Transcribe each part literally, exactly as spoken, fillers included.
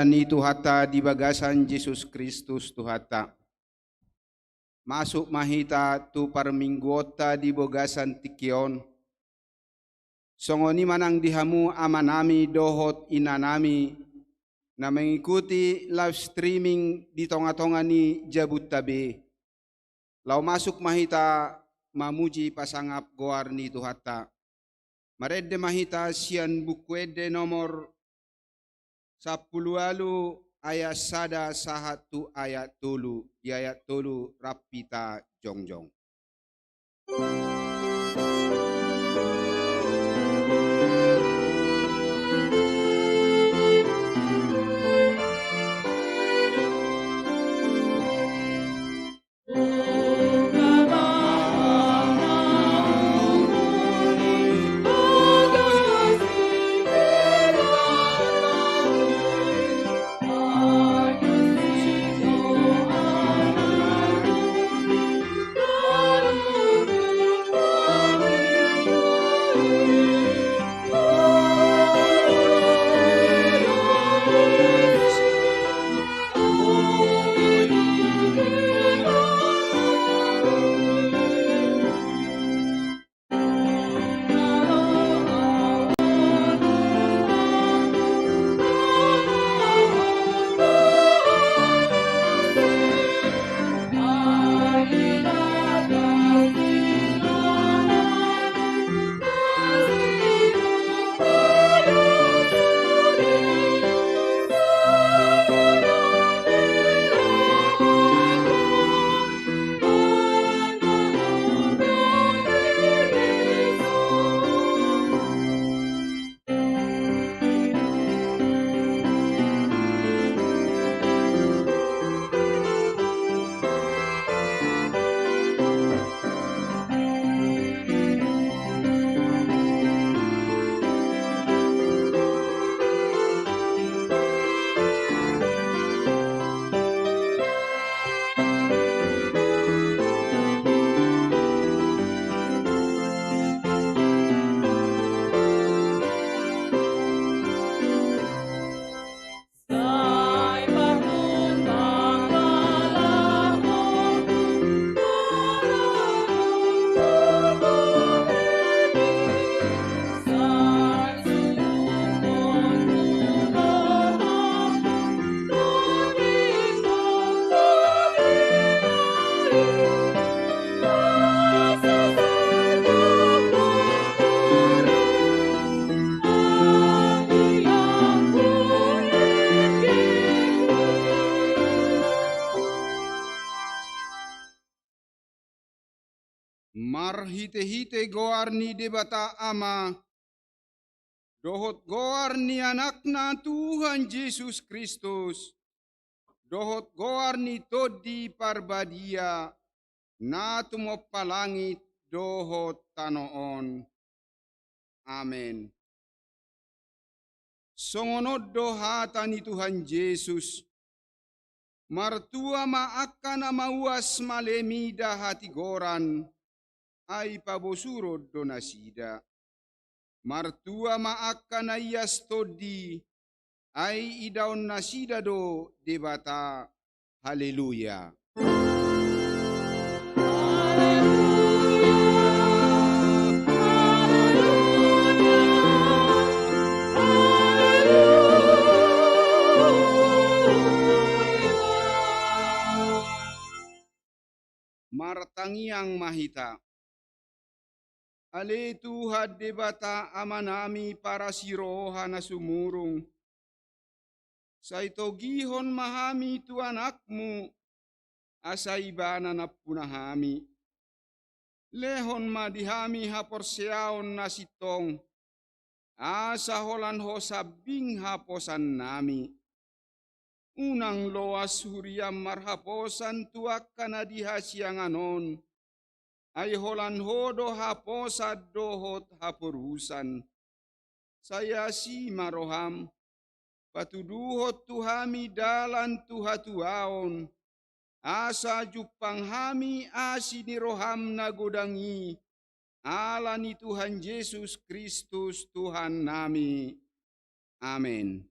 ni Tuhanta di bagasan Jesus Kristus Tuhanta. Masuk ma hita tu parmingguonta di bagasan tingki on. Songon i ma nang di hamu amanami dohot inanami na mengikuti live streaming di tonga-tonga ni jabunta be. Laho masuk ma hita mamuji pasangap goar ni Tuhanta. Marende ma hita sian Buku Ende nomor sampulu ualu ayat sada sahat tu ayat tolu. Di ayat tolu rap hita jongjong. Marhitehite goar ni Debata Ama, dohot goar ni Anakna Tuhan Jesus Kristus, dohot goar ni Tondi Parbadia, na tumompa langit dohot tano on. Amen. Songon on do hata ni Tuhan Jesus: Martua ma angka na mauas male mida hatigoran, ai pabosuron do nasida. Martua ma angka na ias tondi, ai idaon nasida do Debata. Haleluya. Martangiang ma hita. Ale Tuhan Debata Amanami parasiroha na sumurung, sai togihon ma hami tu Anakmu, asa Ibana nampuna hami. Lehon ma di hami haporseaon na sintong, asa holan Ho sambing haposannami. Unang loas huriam marhaposan tu angka na di hasiangan on, ai holan Ho do haposan dohot haporusan. Sai asi ma roham, patuduhon tu hami dalan tu hatuaon, asa jumpang hami asi ni roham na godang i, ala ni Tuhan Jesus Kristus Tuhannami. Amen.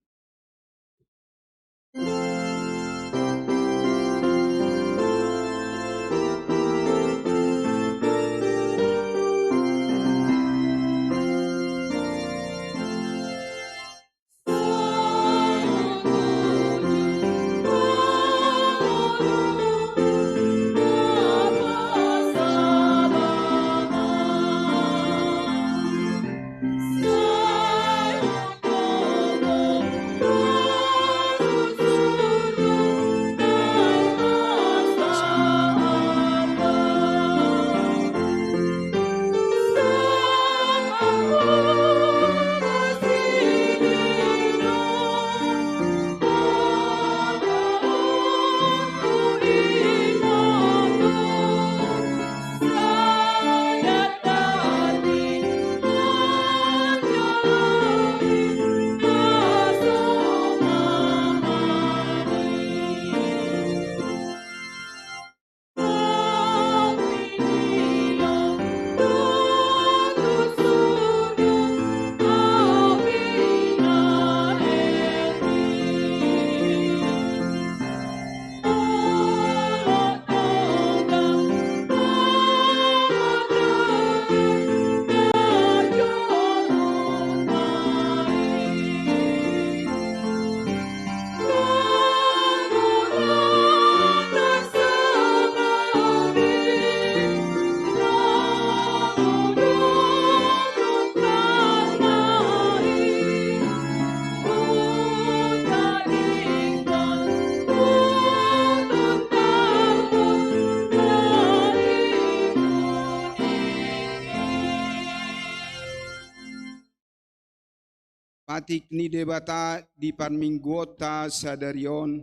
Patik ni Debata di parmingguonta sadari on,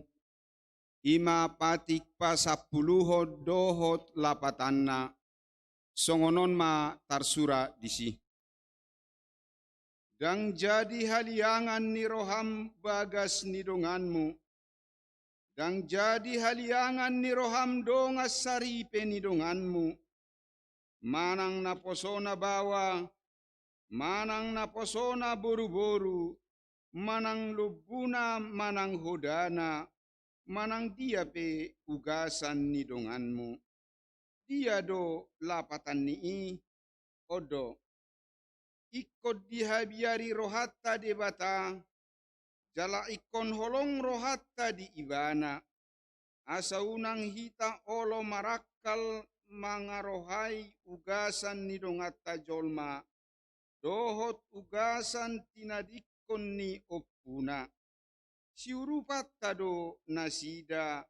i ma patik pasampuluhon dohot lapatanna, songon on ma tarsurat disi. Ndang jadi haliangan ni roham bagas ni donganmu, ndang jadi haliangan ni roham dongan saripe ni donganmu, manang naposona baoa, manang naposona boruboru, manang lombuna, manang hodana, manang dia pe ugasan ni donganmu. Dia do lapatan ni i? On do, ingkon dihabiari rohanta Debata, jala ingkon holong rohanta di Ibana, asa unang hita olo marangkal mangarohai ugasan ni donganta jolma, dohot ugasan tinadingkon ni ompuna. Siurupanta do nasida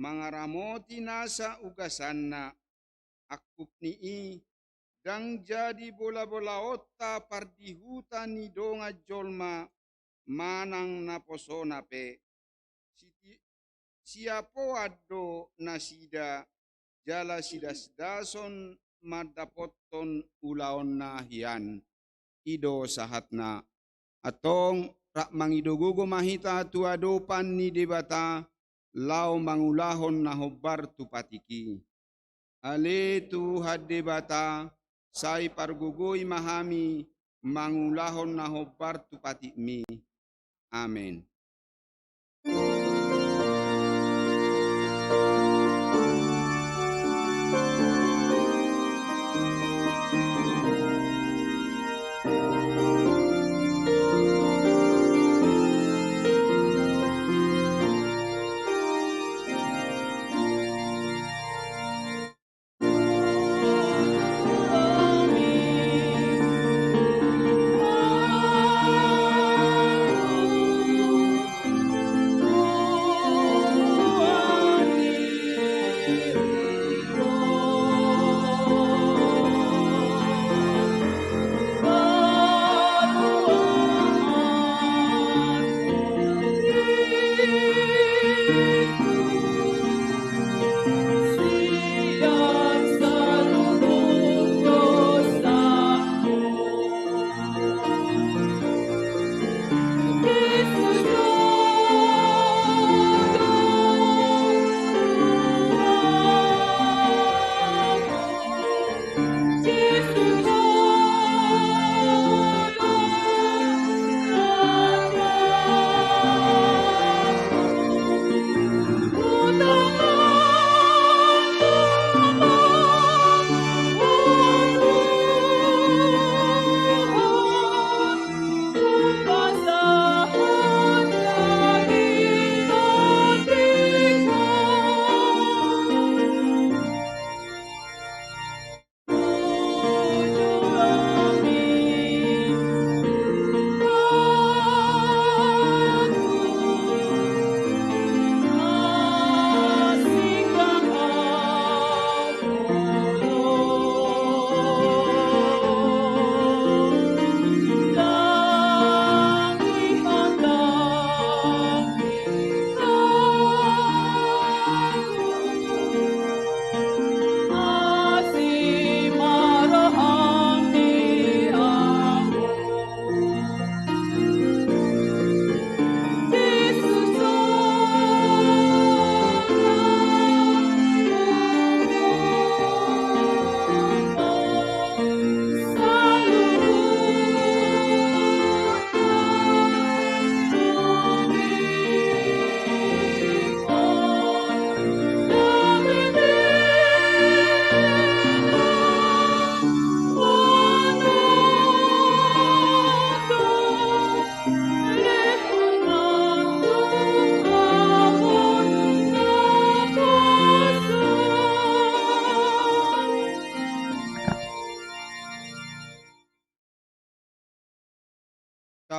mangaramoti nasa ugasanna. Angkup ni i, ndang jadi bolabolaonta pardihuta ni dongan jolma manang naposona pe. Siti-, siapoan do nasida, jala sidasdason mandapothon ulaonna hian. I do sahatna. Antong rap mangido gogo ma hita tu adopan ni Debata, laho mangulahon na hombar tu patik i. Ale Tuhan Debata, sai pargogoi ma hami mangulahon na hombar tu patikmi. Amen.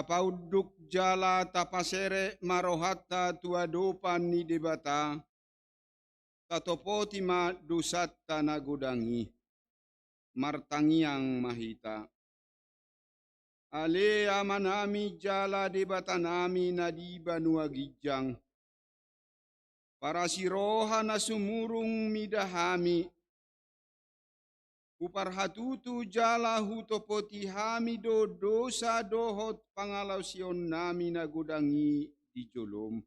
Tapaunduk jala tapaserep ma rohanta tu adopan ni Debata, tatopoti ma dosanta na godang i. Martangiang ma hita. Ale Amanami jala Debatanami na di banua ginjang, parasi roha na sumurung mida hami, huparhatutu jala hutopoti hami do dosa dohot pangalaosionnami na godang i di jolom.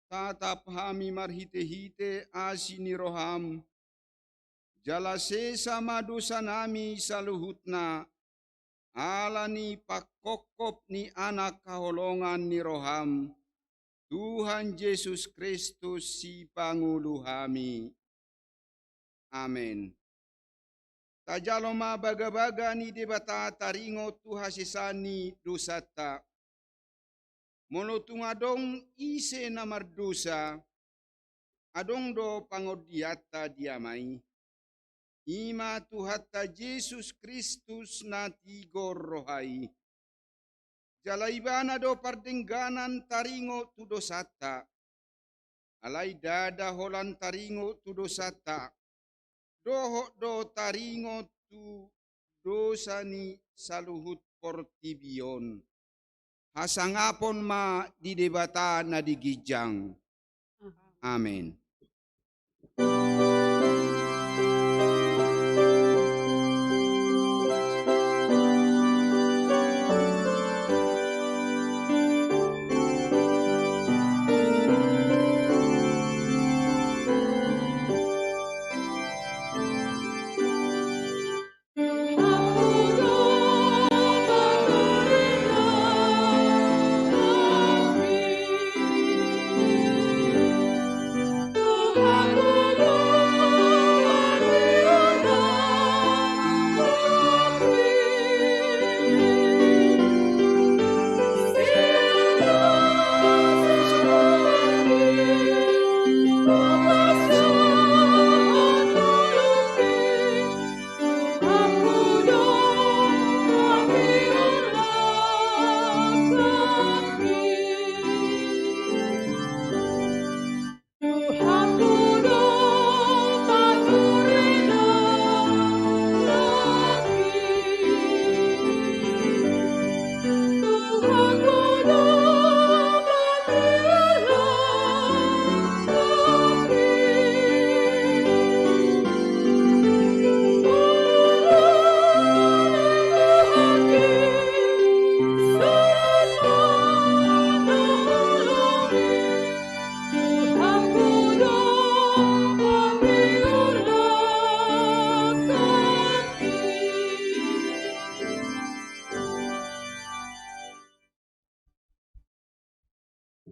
Tatap hami marhitehite asi ni roham, jala sesa ma dosanami saluhutna, ala ni pangkophop ni Anak haholongan ni roham, Tuhan Jesus Kristus Sipangolu hami. Amen. Tajalo ma bagabaga ni Debata taringot tu hasesaan ni dosanta. Molo tung adong ise na mardosa, adong do pangondianta di Ama i. I ma Tuhanta Jesus Kristus na tigor roha i. Jala Ibana do pardengganan taringot tu dosanta. Alai ndada holan taringot tu dosanta, dohot do taringot tu dosa ni saluhut portibi on. Hasangapon ma di Debata na di ginjang. Amen.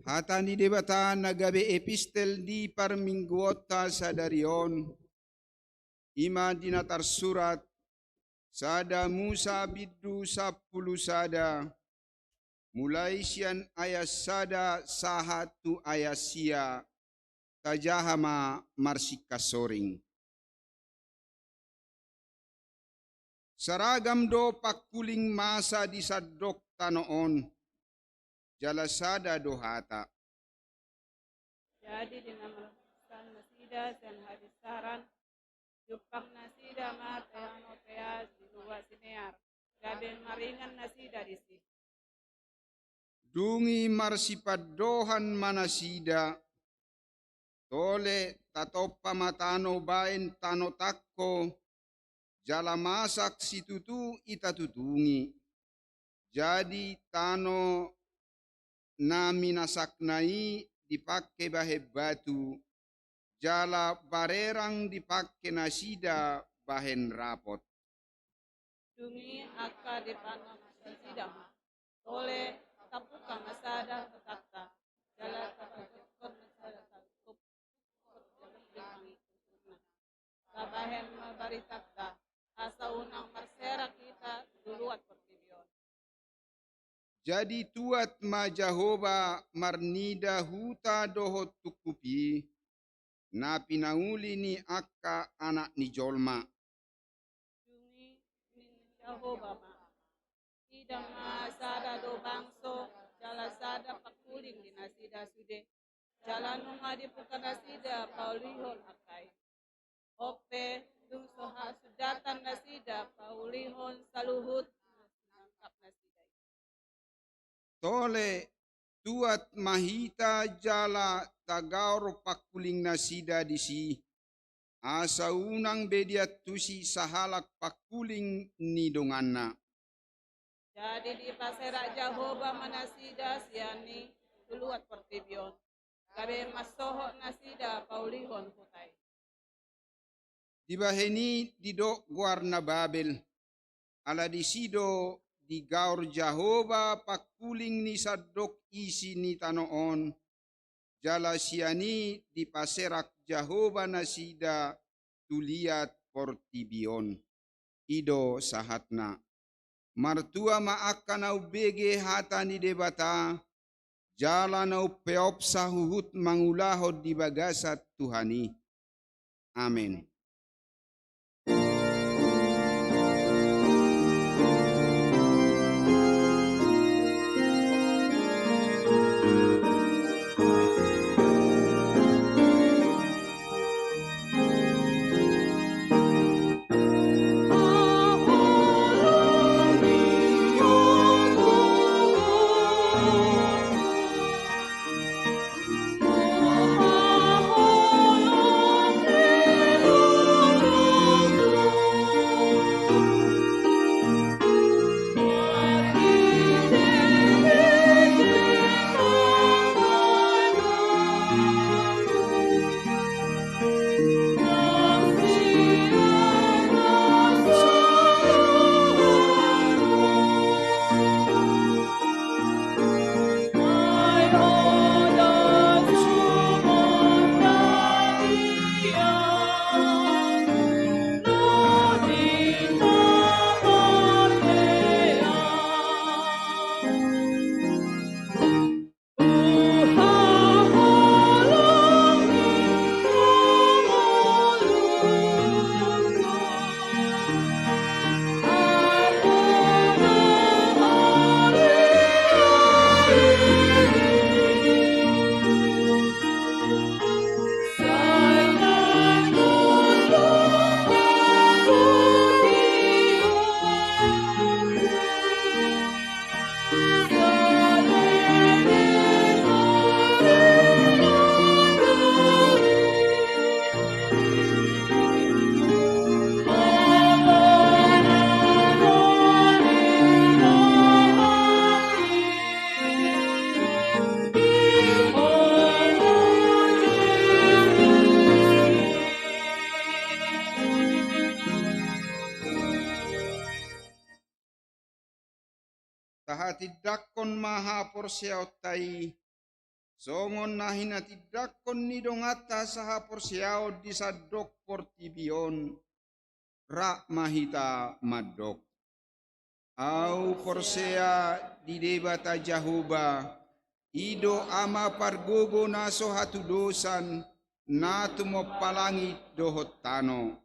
Hata ni Debata na gabe epistel di parmingguonta sadari on, i ma di na tarsurat, sada Musa bindu sampulu sada, mulai sian ayat sada sahat tu ayat sia, tajaha ma marsingkat soring. Saragam do pangkuling masa di sandok tano on, jala sada do hata. Jadi di na marsan nasida sian habinsaran, jumpang nasida ma tano Teas di Lua Sinear, gabe maringan nasida disi. Dung i marsipandohan ma nasida, tole tatompa ma tano baen tano tangko, jala masak situtu i tatutungi. Jadi tano na minasakna i dipangke bahen batu, jala barerang dipangke nasida bahen rapot. Dung i angka dipanon nasida ma, tole tapungka ma sada hutanta, jala tapajokkon ma sada sangkup, tabahen ma baritanta, asa unang marserak hita tu luat portibi on. Jadi tuat ma Jahowa marnida huta dohot tungkup i, na pinauli ni angka anak ni jolma. Dung i nini Jahowa ma, i Nasida ma sada do bangso, jala sada pangkuling di nasida sude. Jala nunga dibuka nasida paulihon angka i. On pe, dung so hasundatan nasida paulihon saluhut na sirangkap nasida i. Tole, tuat ma hita jala tagaor pangkuling nasida disi, asa unang be diantusi sahalak pangkuling ni donganna. Jadi dipaserak Jahowa ma nasida sian i tu luat portibi on, gabe mansohot nasida paulihon huta i. Dibahen i didok goarna Babel, ala disi do digaor Jahowa pangkuling ni sandok isi ni tano on, jala sian i dipaserak Jahowa nasida tu liat portibi on. I do sahatna. Martua ma angka na umbege hata ni Debata, jala na umpeopsa huhut mangulahon di bagasan Tuhan i. Amen. Tahatindangkon ma haporseaonta i, songon na hinatindangkon ni donganta sahaporseaon di sandok portibi on, rap ma hita mandok. Ahu porsea di Debata Jahowa, i do Ama pargogo na so hatudosan, na tumompa langit dohot tano.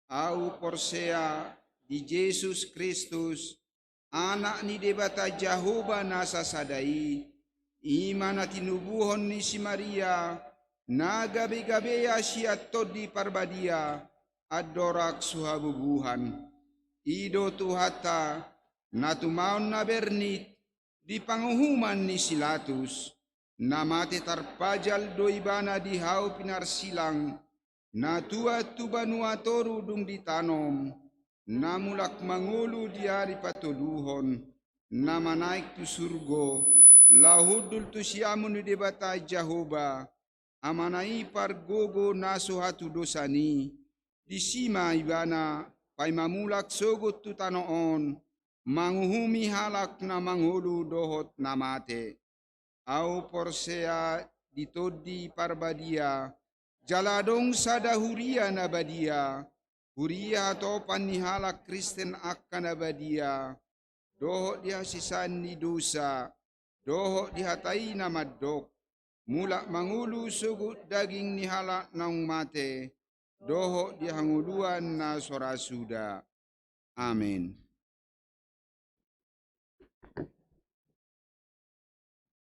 Ahu porsea di Jesus Kristus, Anak ni Debata Jahowa na sasada i, i ma na tinubuhon ni si Maria, na gabe-gabea sian Tondi Parbadia, andorang so habubuhan. I do Tuhanta, na tumaon na bernit, di panguhuman ni si Latus, na mate tarpajal do ibana di hau pinarsilang, na tuat tu banua toru dung ditanom, na mulak mangolu di ari patoluhon, na manaek tu surgo, laho hundul tu siamun ni Debata Jahowa, Amana i pargogo na so hatudosan i, disi ma ibana paima mulak sogot tu tano on, manguhumi halak na mangolu dohot na mate. Ahu porsea di Tondi Parbadia, jala adong sada huria na badia, huria hatopan ni halak Kristen angka na badia, dohot di hasesaan ni dosa, dohot di hata i na mandok, mulak mangolu sogot daging ni halak naung mate, dohot di hangoluan na so ra suda. Amen.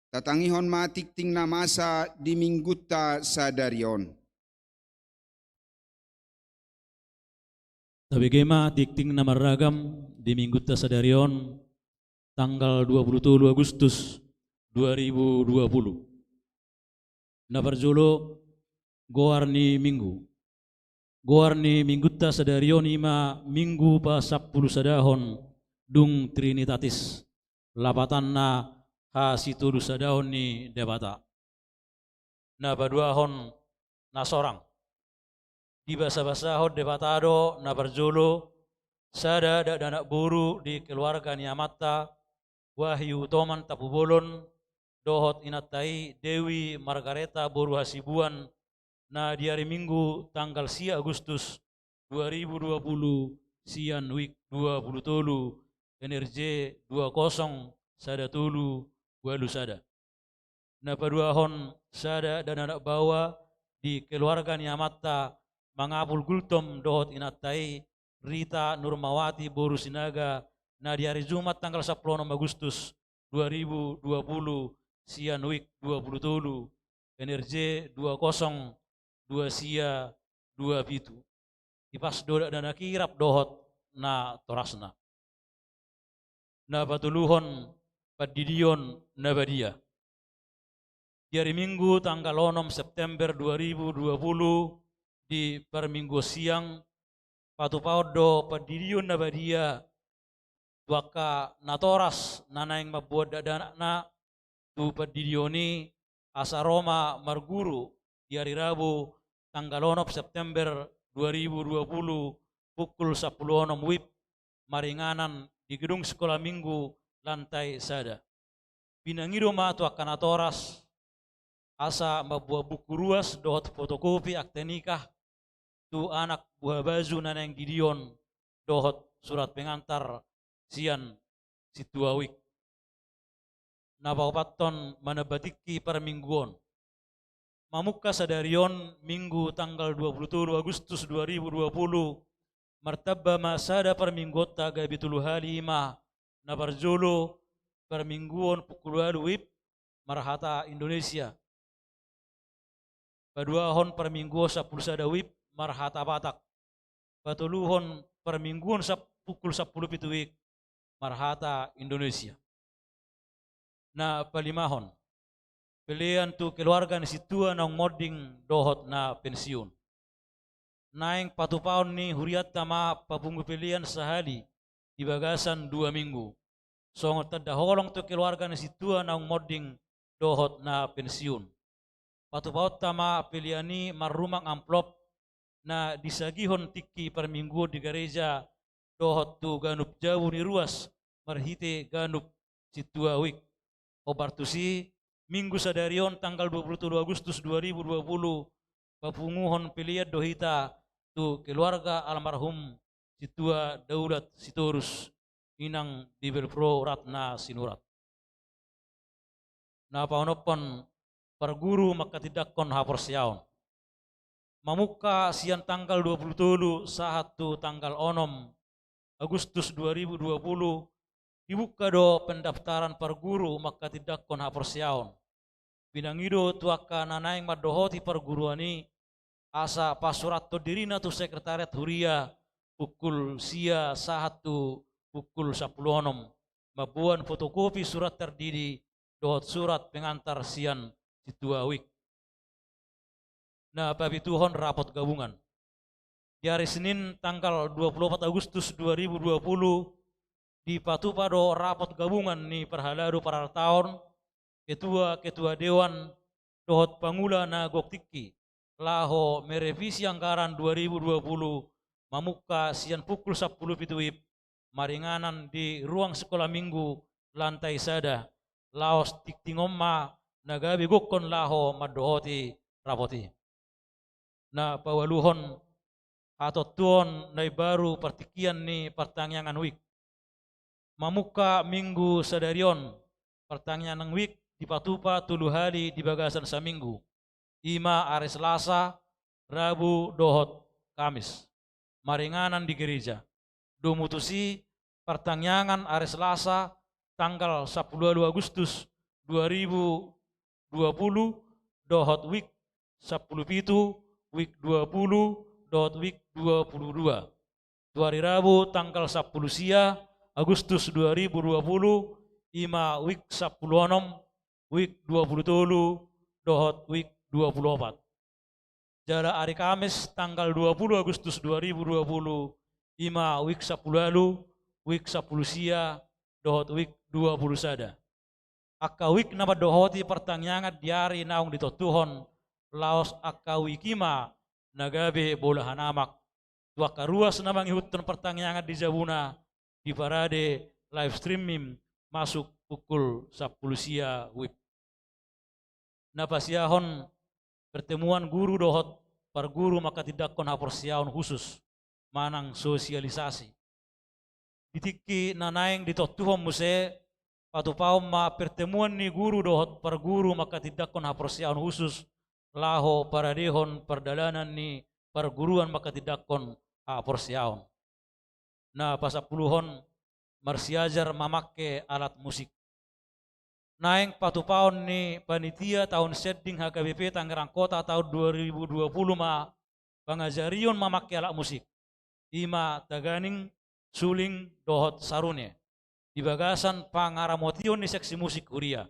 Tatangihon ma tingting na masa di minggunta sadari on. Tabege ma tingting na marragam di minggunta sadari on, tanggal dua pulu tolu Agustus dua ribu dua pulu. Na parjolo, goar ni minggu. Goar ni minggunta sadari on i ma minggu pasampulusadahon dung Trinitatis, lapatanna hasitolusadaon ni Debata. Na paduahon, na sorang. Dibasabasahon Debata do na parjolo sada dakdanak boru di keluarga ni amanta, Wahyu Toman Tampubolon, dohot inanta i Dewi Margareta boru Hasibuan, na di ari Minggu tanggal sia Agustus dua ribu dua pulu, sian wik dua pulu tolu, N R J dua kosong sada tolu ualu sada. Na paduahon, sada dakdanak baoa di keluarga ni amanta, Mangapul Gultom dohot inanta i, Rita Nurmawati boru Sinaga, na di ari Jumat tanggal sampulu onom Agustus dua ribu dua pulu, sian wik dua pulu tolu, N R J dua kosong dua sia dua pitu. Hipas do dakdanak i rap dohot natorasna. Na patoluhon, pandidion na badia. Di ari Minggu tanggal onom September dua ribu dua pulu, di parmingguon siang, patupaon do pandidion na badia tu angka natoras na naeng mamboan dakdanakna tu pandidion i, asa ro ma marguru di ari Rabu tanggal onom September dua ribu dua pulu, pukul sampulu onom wib, maringanan di gedung Sekolah Minggu lantai sada. Pinangido ma tu angka natoras asa mamboan buku ruas dohot fotokopi akte nikah tu anak buhabaju na naeng didion dohot surat pengantar sian sintua wik. Na paopathon, manamba tingki parmingguon. Mamungka sadari on, Minggu tanggal dua pulu tolu Agustus dua ribu dua pulu, martamba ma sada parmingguonta gabe tolu hali, i ma, na parjolo, parmingguon pukul ualu wib marhata Indonesia. Paduahon, parmingguon sampulu sada wib marhata Batak. Patoluhon, parmingguon sap-, pukul sampulu pitu wib marhata Indonesia. Na palimahon, pelean tu keluarga ni sintua naung monding dohot na pensiun. Naeng patupaon ni hurianta ma papungu pelean sahali di bagasan dua minggu, songon tanda holong tu keluarga ni sintua naung monding dohot na pensiun. Patupaonta ma pelean i marrumang amplop na disagihon tingki parmingguon di gareja dohot tu ganup jabu ni ruas marhite ganup sintua wik. Hombar tusi, Minggu sadari on tanggal dua pulu tolu Agustus dua ribu dua pulu, papunguhon pelean do hita tu keluarga almarhum sintua Daulat Sitorus, inang Debelvrouw Ratna Sinurat. Na paonomhon, parguru manghatindanghon haporseaon. Mamungka sian tanggal dua pulu tolu sahat tu tanggal onom Agustus dua ribu dua pulu, dibuka do pendaftaran parguru manghatindanghon haporseaon. Pinangido tu angka na naeng mandohoti parguruan i, asa pasurathon dirina tu sekretariat huria pukul sia sahat tu pukul sampulu onom, mamboan fotokopi surat tardidi dohot surat pengantar sian sintua wik. Na papituhon, rapot gabungan. Di ari Senin tanggal dua pulu opat Agustus dua ribu dua pulu, dipatupa do rapot gabungan ni parhalado parartaon, ketua-ketua dewan, dohot pangula na gok tingki, laho merevisi anggaran dua ribu dua pulu, mamungka sian pukul sampulu pitu wib, maringanan di ruang Sekolah Minggu lantai sada, laos tingting on ma na gabe gokhon laho mandohoti rapot i. Na paualuhon, hatontuon na imbaru partingkian ni partangiangan wik. Mamungka Minggu sadari on, partangiangan wik dipatupa tolu hali di bagasan saminggu, i ma ari Selasa, Rabu dohot Kamis, maringanan di gereja. Domu tusi, partangiangan ari Selasa tanggal sampulu ualu Agustus dua ribu dua puluh dohot week sampulu pitu, week dua puluh dohot week dua puluh dua. Tu ari Rabu tanggal sampulu sia Agustus dua ribu dua puluh, i ma week sampulu onom, week dua puluh tolu dohot week dua puluh opat. Jala ari Kamis tanggal dua puluh Agustus dua ribu dua puluh, i ma week sampulu ualu, week sampulu sia dohot week dua puluh sada. Angka week na mandohoti partangiangan di ari naung ditontuhon, laos angka week i ma na gabe bolahan amak tu angka ruas na mangihuthon partangiangan di jabuna, diparade live streaming masuk pukul sampulu sia week. Na pasiahon pertemuan guru dohot parguru manghatindanghon haporseaon khusus manang sosialisasi. Di tingki na naeng ditontuhon muse, patupaon ma pertemuan ni guru dohot parguru manghatindanghon haporseaon khusus laho paradehon pardalanan ni parguruan manghatindanghon haporseaon. Na pasampuluhon, marsiajar mamangke alat musik. Naeng patupaon ni panitia taon sending H K B P Tangerang Kota taon dua ribu dua puluh ma pangajarion mamangke alat musik, i ma taganing, suling dohot sarune, di bagasan pangaramotion ni seksi musik huria.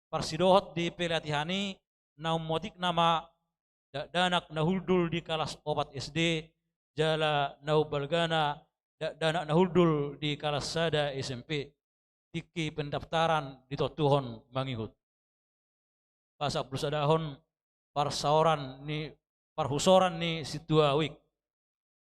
Parsidohot di pelatihan i, na ummotik nama dakdanak na hundul di kalas opat S D, jala na umbalgana dakdanak na hundul di kalas sada S M P. Tingki pendaftaran ditontuhon mangihut. Pasampulu sadahon, parsaoran ni, parhusoran ni sintua week.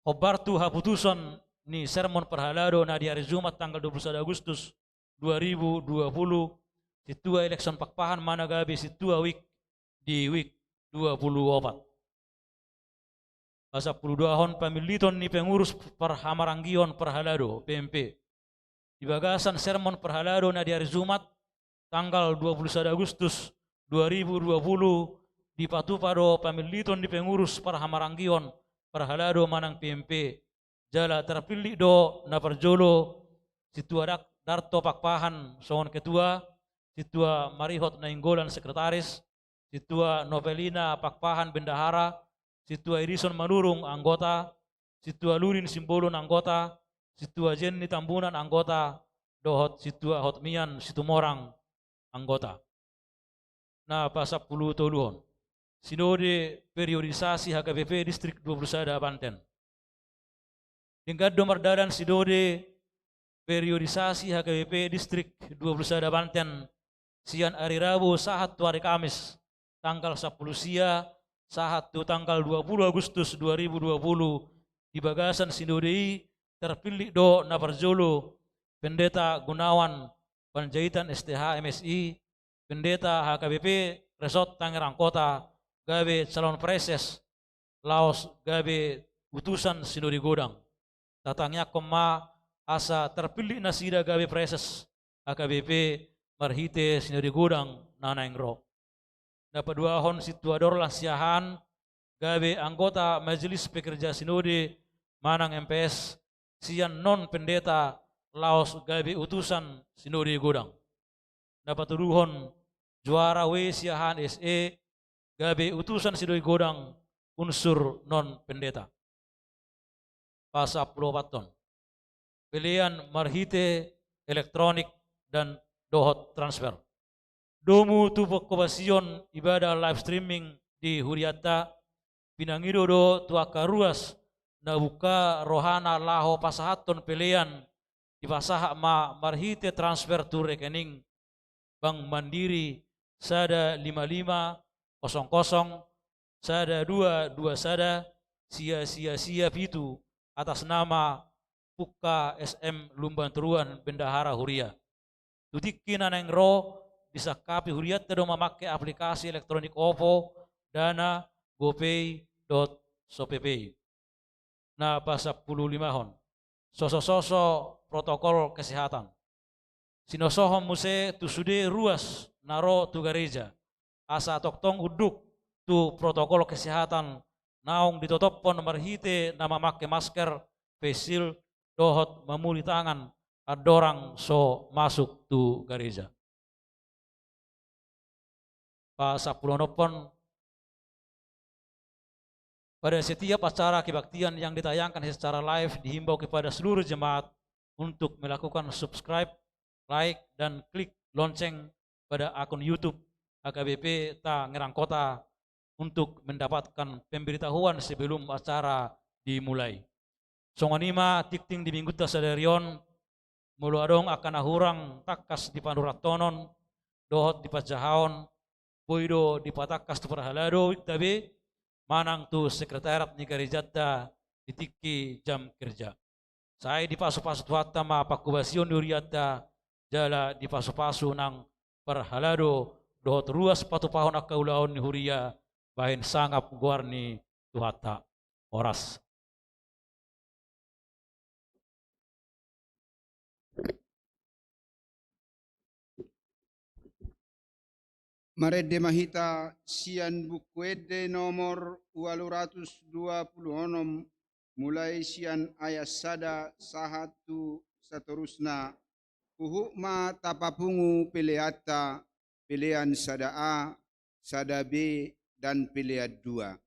Hombar tu haputusan ni sermon parhalado na di ari Jumat tanggal dua puluh sada Agustus dua ribu dua puluh, sintua Elekson Pakpahan ma na gabe sintua week di week dua puluh opat. Pasampulu duahon, pamilliton ni pengurus parhamaranggion parhalado, P M P. Di bagasan sermon parhalado na di ari Jumat tanggal dua puluh sada Agustus dua ribu dua puluh, dipatupa do pamilliton ni pengurus parhamaranggion parhalado manang P M P. Jala tarpillit do na parjolo sintua Dak-, Darto Pakpahan songon ketua, sintua Marihot Nainggolan sekretaris, sintua Novelina Pakpahan bendahara, sintua Irison Manurung anggota, sintua Lurin Simbolon anggota, sintua Jenny Tambunan anggota, dohot sintua Hotmian Situmorang anggota. Na pasampulu toluhon, sinode periodisasi H K B P Distrik dua puluh sada Banten. Denggan do mardalan sinode periodisasi H K B P Distrik dua puluh sada Banten sian ari Rabu sahat tu ari Kamis tanggal sampulu sia sahat tu tanggal dua puluh Agustus dua ribu dua puluh. Di bagasan sinode i tarpillit do na parjolo Pendeta Gunawan Panjaitan S T H M Si, Pendeta H K B P Resort Tangerang Kota, gabe calon praeses laos gabe utusan sinode godang. Tatangiangkon ma asa tarpillit nasida gabe praeses H K B P marhite sinode godang na naeng ro. Na paduahon, sintua Dorlan Siahaan gabe anggota Majelis Pekerja Sinode manang M P S sian non pendeta laos gabe utusan sinode godang. Na patoluhon, Juara W Siahaan S E gabe utusan sinode godang unsur non pendeta. Pasampulu opathon, pelean marhite elektronik dan dohot transfer. Domu tu panghobasion ibadah live streaming di hurianta, pinangido do tu angka ruas na bungka rohana laho pasahathon pelean, dipasahat ma marhite transfer tu rekening Bank Mandiri sada lima lima kosong kosong sada dua dua sada sia sia sia pitu, atas nama Pungka S M Lumban Toruan, Bendahara Huria. Tu tingki na naeng ro, disangkapi hurianta do mamangke aplikasi elektronik OVO, Dana, GoPay dohot ShopeePay. Na pasampulu limahon, sosososo protokol kesehatan. Sinosohon muse tu sude ruas na ro tu gareja asa tongtong unduk tu protokol kesehatan naung ditotophon marhite na mamangke masker, face shield dohot mamuli tangan andorang so masuk tu gareja. pasampuluonophon. Pada setiap acara kebaktian yang ditayangkan secara live, dihimbau kepada seluruh jemaat untuk melakukan subscribe, like, dan klik lonceng pada akun YouTube H K B P Tangerang Kota untuk mendapatkan pemberitahuan sebelum acara dimulai. Songon i ma tingting di minggunta sadari on, molo adong angka na hurang tangkas di panurathonon dohot di panjahaon, boi do dipatangkas tu parhalado inta be manang tu sekretariat ni garejanta di tingki jam kerja. Sai dipasupasu Tuhanta ma panghobasion ni hurianta, jala dipasupasu nang parhalado dohot ruas patupahon angka ulaon ni huria bahen sangap goar ni Tuhanta. Horas. Marende ma hita sian Buku Ende nomor ualu ratus dua pulu onom, mulai sian ayat sada sahat tu satorusna. Huhut ma tapapungu peleanta, pelean sada A, sada B, dan pelean dua.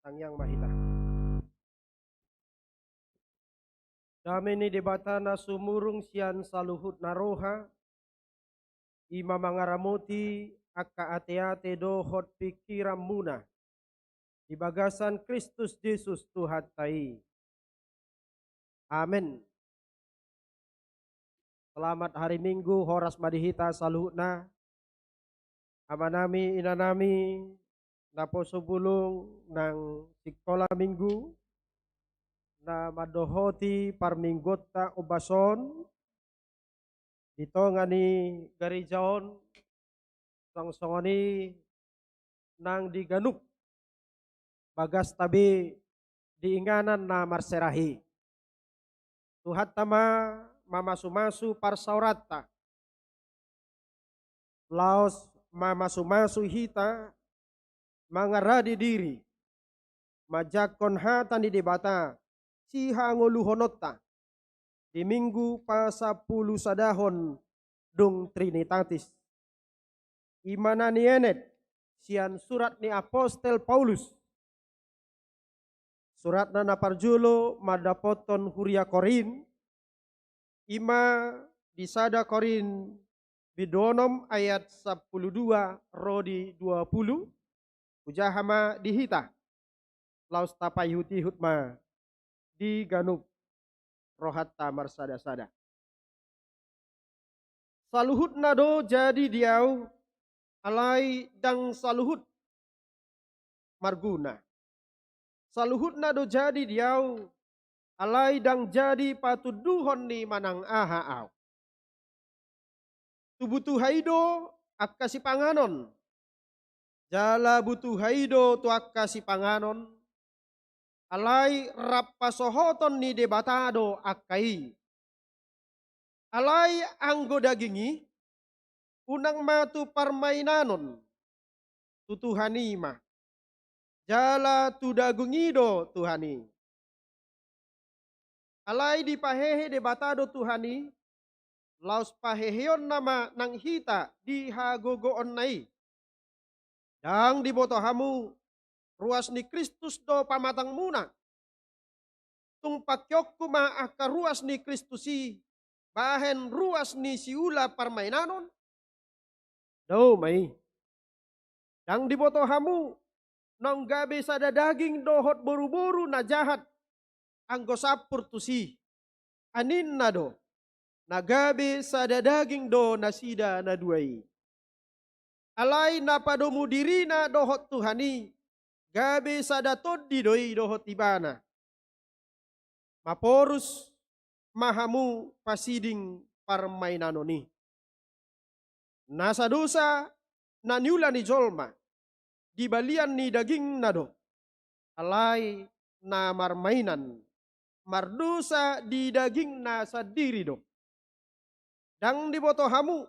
Tangiang ma hita. Dame ni Debata na sumurung sian saluhutna roha, i ma mangaramoti angka ateate dohot pingkiranmuna di bagasan Kristus Jesus Tuhanta i. Amen. Selamat hari Minggu, horas ma di hita saluhutna. Amanami, inanami, naposo bulung nang sikola Minggu, na mandohoti parmingguonta ombas on, di tonga ni gareja on, song-, songon i nang di ganup bagasta be di inganan na marserahi. Tuhanta ma mamasu-masu parsaoranta. Laos mamasu-masu hita mangarade diri, manjangkon hata ni Debata sihangoluhononta di Minggu pasampulusadahon dung Trinitatis. I ma na nienet sian surat ni apostel Paulus. Suratna na parjolo mandapothon huria Korint, i ma di sada Korint bindu onom ayat sampulu dua ro di dua pulu, hujaha ma di hita, laos tapaihut-ihut ma di ganup rohanta marsada-sada. Saluhutna do jadi di ahu, alai ndang saluhut marguna. Saluhutna do jadi di ahu, alai ndang jadi patunduhon ni manang aha ahu. Tu butuha i do angka sipanganon, jala butuha i do tu angka sipanganon, alai rap pasohoton ni Debata do angka i. Alai anggo daging i, unang ma tu parmainanon, tu Tuhan i ma, jala tu daging i do Tuhan i. Alai dipahehe Debata do Tuhan i, laos paheheonna ma nang hita di hagogoonna i. Ndang diboto hamu, ruas ni Kristus do pamatangmuna? Tung pangkeonku ma angka ruas ni Kristus i bahen ruas ni siula parmainanon? Dao ma i. Ndang diboto hamu, naung gabe sada daging dohot boruboru na jahat, anggo sampur tusi? Aninna do, na gabe sada daging do nasida na dua i. Alai na padomu dirina dohot Tuhan i, gabe sada tondi do i dohot Ibana. Maporus ma hamu pasiding parmainanon i. Nasa dosa na niula ni jolma, di balian ni dagingna do, alai na marmainan, mardosa di dagingna sandiri do. Ndang diboto hamu,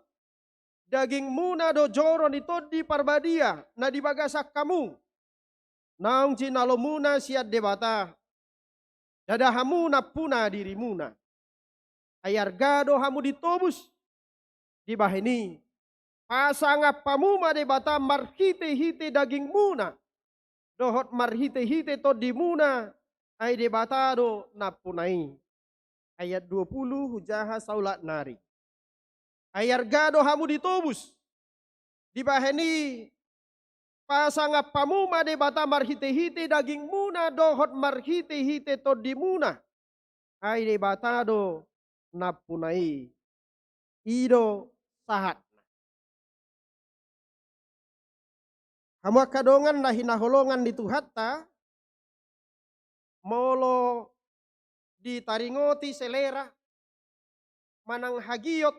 dagingmuna do joro ni Tondi Parbadia na di bagasan hamu, naung jinalomuna sian Debata, ndada hamu nampuna dirimuna. Ai arga do hamu ditobus, dibahen i, pasangap hamu ma Debata marhitehite dagingmuna dohot marhitehite tondimuna, ai Debata do nampuna i. Ayat dua pulu, hujaha saulak nari. Ai arga do hamu ditobus, dibahen i, pasangap hamu ma Debata marhitehite dagingmuna dohot marhitehite tondimuna, ai Debata do nampuna i. I do sahatna. Hamu angka dongan na hinaholongan ni Tuhanta, molo ditaringoti selera manang hagiot,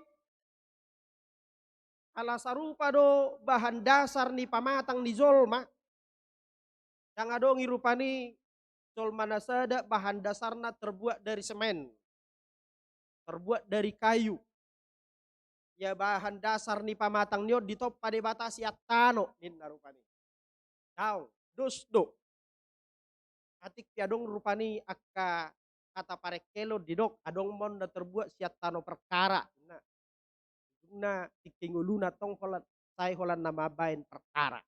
ala sarupa do bahan dasar ni pamatang ni jolma. Ndang adong i rupani jolma na sada bahan dasarna terbuat dari semen, terbuat dari kayu. Ia bahan dasar ni pamatang ni on ditompa Debata sian tano, ninna rupani. Dao, dos do. Atik pe adong rupani angka kata parengkelon didok, adong ma on na terbuat sian tano perkara. Nah, ujungna tingki ngoluna tong holan, sai holan na mambahen perkara.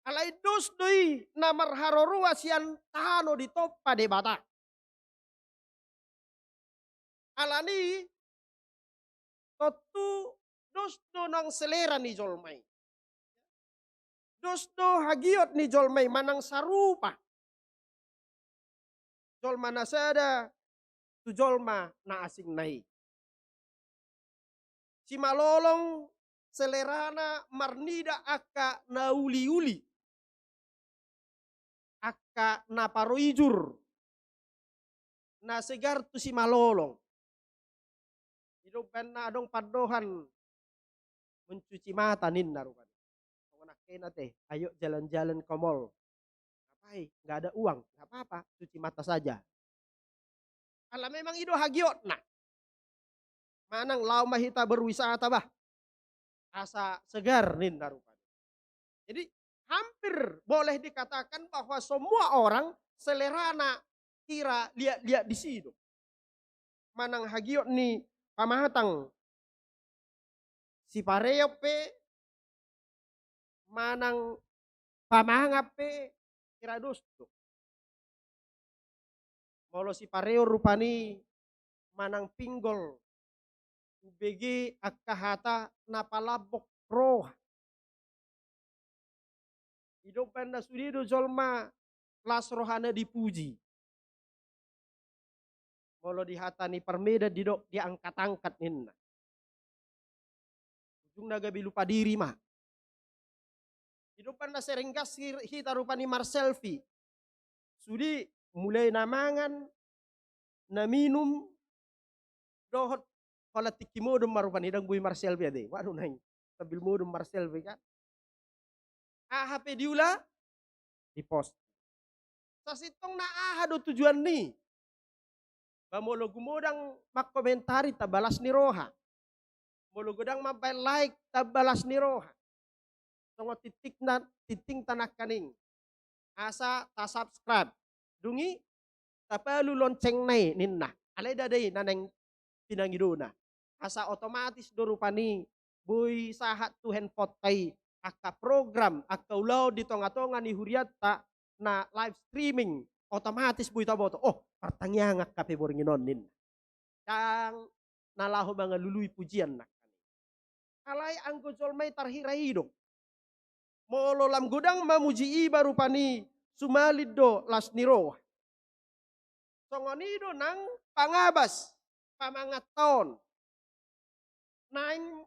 Alai dos do i na marharoroa sian tano ditompa Debata. Alani tontu dos do nang selera ni jolma i. Dos do hagiot ni jolma i manang sarupa jolma na sada tu jolma na asingna i. Simalolong selerana marnida angka na uliuli, angka na paroijur, na segar tu simalolong. Ido umbahen na adong pandohan mencuci mata ninna rupani. Songon angka i na te, ayo jalan-jalan ke mall. Ngapain? Nggak ada uang. Nggak apa-apa, cuci mata saja. Ala memang ido hagiotna. Manang laho ma hita berwisata bah. Asa segar ninna rupani. Jadi hampir boleh dikatakan bahwa semua orang selerana kira liat-liat disi do. Manang hagiot ni pamatang sipareon pe, manang pamangan pe, kira dos do. Molo sipareon rupani manang pinggol, umbege angka hata na palambok roha. Ido umbahen na sude do jolma las rohana dipuji. Molo di hata ni parmedan didok diangkat-angkat ninna. Ujungna gabe lupa diri ma. Ido umbahen na sering gas hir-, hita rupani marselfie. Sude mulai na mangan, na minum, dohot holan tingki modom ma rupani ndang boi marselfie ate. Waduh naeng sambil modom marselfie kan. Aha pe diula, di-post. Sasintongna aha do tujuan ni? Ba molo gumodang mangkomentari tamba las ni roha. Molo godang mambahen like tamba las ni roha. Songon tintingna, tintingta nangkaning. Asa ta-subscribe. Dung i tapalu loncengna i ninna. Alai ndada i na naeng pinangidona. Asa otomatis do rupani boi sahat tu handphoneta i angka program, angka ulaon di tonga-tonga ni hurianta na live streaming, otomatis boi taboto. Oh, partangiangan hape borngin on ninna. Ndang na laho mangalului pujian nangkaning. Alai anggo jolma i tarhira i do. Molo lam godang mamuji iba rupani sumalin do las ni roha. Songon i do nang pangabas pamanganta on. Naeng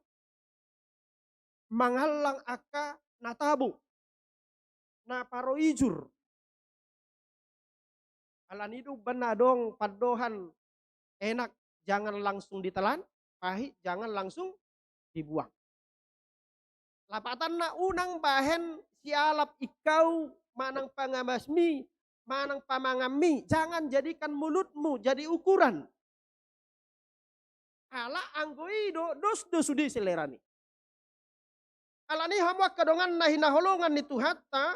mangallang angka na tabo, na paroijur. Alani do umbahen na adong pandohan enak jangan langsung ditelan, pahit jangan langsung dibuang. Lapatanna unang bahen sialap ingkau manang pangabasmi, manang pamanganmi, jangan jadikan mulutmu jadi ukuran. Ala anggo i do, dos do sude selerani. Alani hamu angka dongan na hinaholongan ni Tuhanta,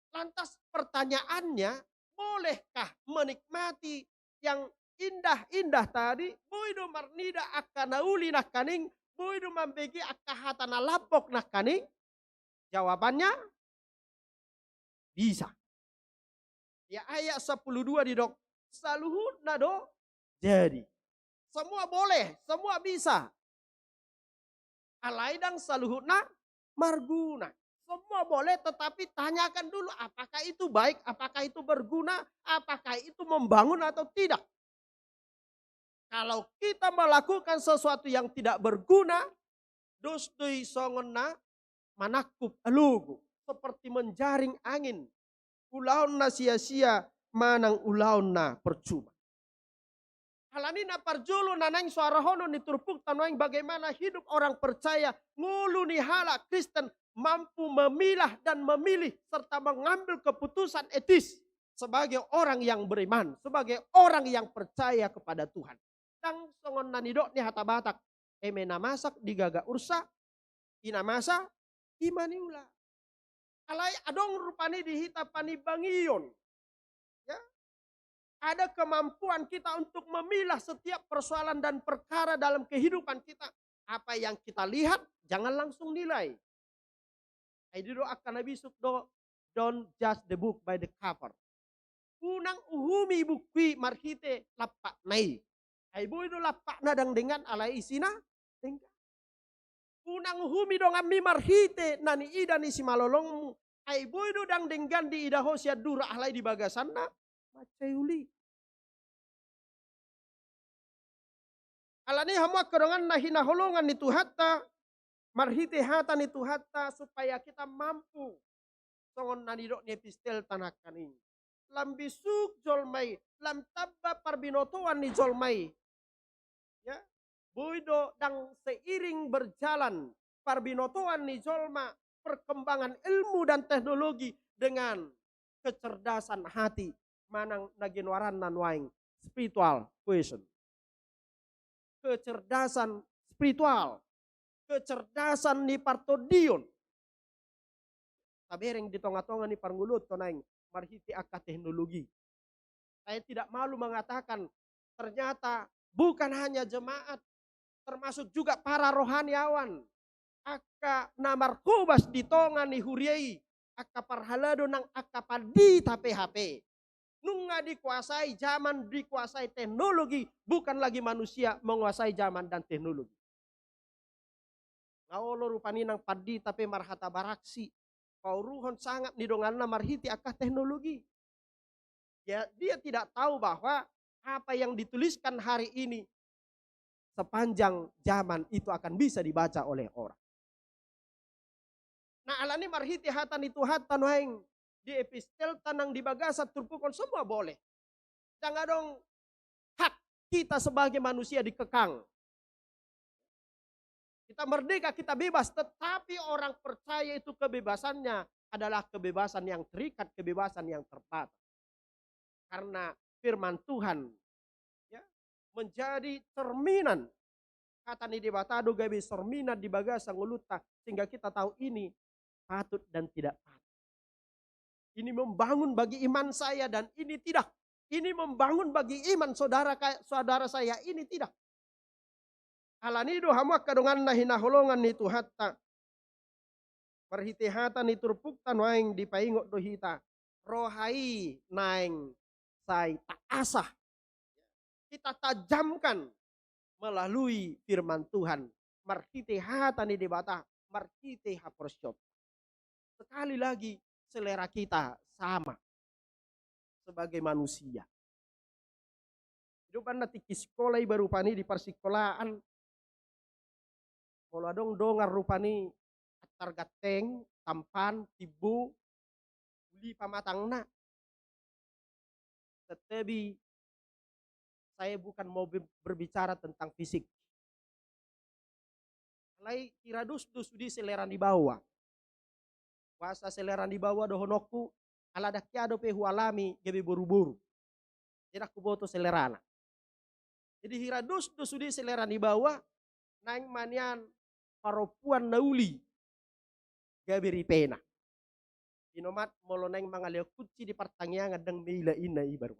lantas pertanyaannya, bolehkah menikmati yang indah-indah tadi? Boi do marnida angka na uli nangkaning, boi do mambege angka hata na lambok nangkaning? Jawabannya, bisa. Di ayat sapuluh dua didok, saluhutna do jadi. Semua boleh, semua bisa. Alai ndang saluhutna marguna. Semua boleh, tetapi tanyakan dulu apakah itu baik, apakah itu berguna, apakah itu membangun atau tidak. Kalau kita melakukan sesuatu yang tidak berguna, dos do i songon na manangkup alogo, seperti menjaring angin. Ulaon na sia-sia manang ulaon na percuma. Alani na parjolo na naeng soarahonon ni turpukta nuaeng, bagaimana hidup orang percaya, ngolu ni halak Kristen mampu memilah dan memilih serta mengambil keputusan etis sebagai orang yang beriman, sebagai orang yang percaya kepada Tuhan. Ndang songon na nidok ni hata Batak, eme na masak digaga ursa, i na masa i ma niula. Alai adong rupani di hita panimbangion. Ya. Ada kemampuan kita untuk memilah setiap persoalan dan perkara dalam kehidupan kita. Apa yang kita lihat, jangan langsung nilai. Ai didok angka na bisuk do, "Don't judge the book by the cover." Unang uhumi buku i marhite lampakna i. Ai boi do lampakna ndang denggan alai isina denggan. Unang uhumi donganmi marhite na niida ni simalolongmu. Ai boi do ndang denggan diida ho sian dura alai di bagasanna mansai uli. Alani i hamu angka dongan na hinaholongan ni Tuhanta, marhite hata ni Tuhanta supaya kita mampu songon na nidok ni epistelta nangkaning. Lam bisuk jolma i, lam tamba parbinotoan ni jolma i. Ya, boi do ndang seiring berjalan parbinotoan ni jolma, perkembangan ilmu dan teknologi dengan kecerdasan hati manang na ginoaranna nuaeng spiritual quotient. Kecerdasan spiritual, kecerdasan ni partondion. Tabereng di tonga-tonga ni parngoluonta nuaeng marhite angka teknologi. Saya tidak malu mengatakan, ternyata bukan hanya jemaat, termasuk juga para rohaniawan, angka na marhobas di tonga ni huria i, angka parhalado nang angka pandita pe hape. Nunga dikuasai zaman, dikuasai teknologi, bukan lagi manusia menguasai zaman dan teknologi. Nga olo rupani nang pandita pe marhata baraksi, pauruhon sangap ni donganna marhite angka teknologi. Ya, dia tidak tahu bahwa apa yang dituliskan hari ini sepanjang zaman itu akan bisa dibaca oleh orang. Nah, alani marhite hata ni Tuhanta nuaeng di epistelta nang di bagasan turpuk on semua boleh. Ndang adong hak kita sebagai manusia dikekang. Kita merdeka, kita bebas, tetapi orang percaya itu kebebasannya adalah kebebasan yang terikat, kebebasan yang terbatas. Karena firman Tuhan, ya, menjadi cerminan. Hata ni Debata do gabe cerminan di bagasan ngolunta, sehingga kita tahu ini patut dan tidak patut. Ini membangun bagi iman saya dan ini tidak. Ini membangun bagi iman saudara ka-, saudara saya ini tidak. Alani i do hamu angka dongan na hinaholongan ni Tuhanta. Marhite hata ni turpukta nuaeng dipaingot do hita. Roha i naeng sai taasah. Kita tajamkan melalui firman Tuhan. Marhite hata ni Debata, marhite haporseaon. Sekali lagi, selera kita sama sebagai manusia. Di dopan na tingki sikola iba rupani di parsikolaan. Molo adong dongan rupani antar ganteng, tampan, timbo, uli pamatangna. Tetapi saya bukan mau be-, berbicara tentang fisik. Alai hira dos do sude selera ni baoa. Boasa selera ni baoa dohononku, ala ndang hea dope hualami gabe boruboru. Jadi ndang huboto selerana. Jadi hira dos do sude selera ni baoa, naeng ma nian parompuan na uli gabe ripena. Inomat molo naeng mangalehon kunci di partangiangan ndang maila inna i baru.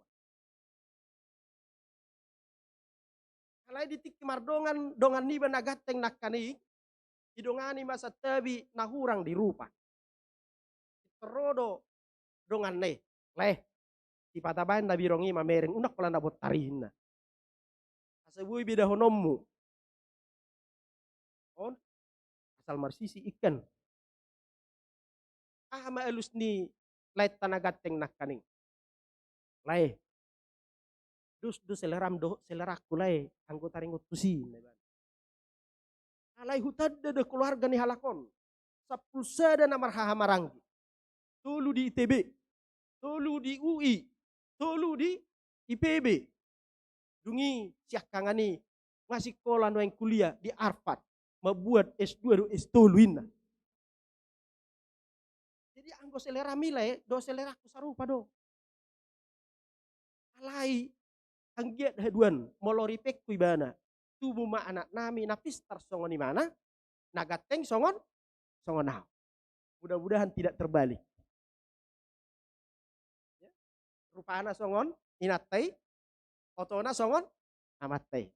Alai di tingki mardongan, dongan niba na ganteng nangkaning, didongani ma santabi na hurang di rupa. Pintor ro do donganna i, "Lae, sipata baen na birong i mamereng, unang pola na bontar i," inna. Asa boi bedahononmu. On, asal marsisi ingkan. Aha ma alus ni laenta na ganteng nangkaning? "Lae, dos do seleram dohot selerangku lae, anggo taringot tusi," inna ibana. Alai hutanda do keluarga ni halak on. Sampulu sada na marhahamaranggi. Tolu di I T B, tolu di U I, tolu di I P B. Dung i siangkangan i nga sikola nuaeng kuliah di Harvard, mambuat S dua do S tolu inna. Jadi anggo seleram i lae dohot selerangku sarupa do. Alai anggiat haduan molo ripengku ibana, tubu ma anaknami na pistar songon imana, na ganteng songon, songon ahu. Mudah-mudahan tidak terbalik. Ya. Rupana songon inanta i, otona songon amanta i.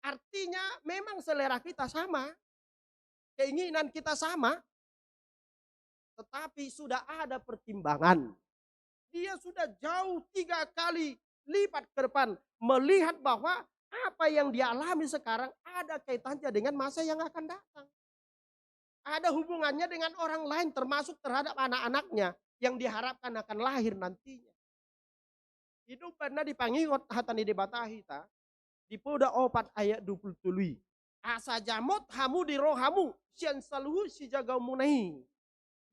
Artinya memang selera kita sama. keinginan kita sama, tetapi sudah ada pertimbangan. Dia sudah jauh tiga kali lipat ke depan, melihat bahwa apa yang dia alami sekarang ada kaitannya dengan masa yang akan datang. Ada hubungannya dengan orang lain, termasuk terhadap anak-anaknya yang diharapkan akan lahir nantinya. Di do umbahen na dipangingot hata ni Debata hita, di Poda opat ayat dua pulu tolu i. Asa jamot hamu di rohamu, sian saluhut sijagaonmuna i.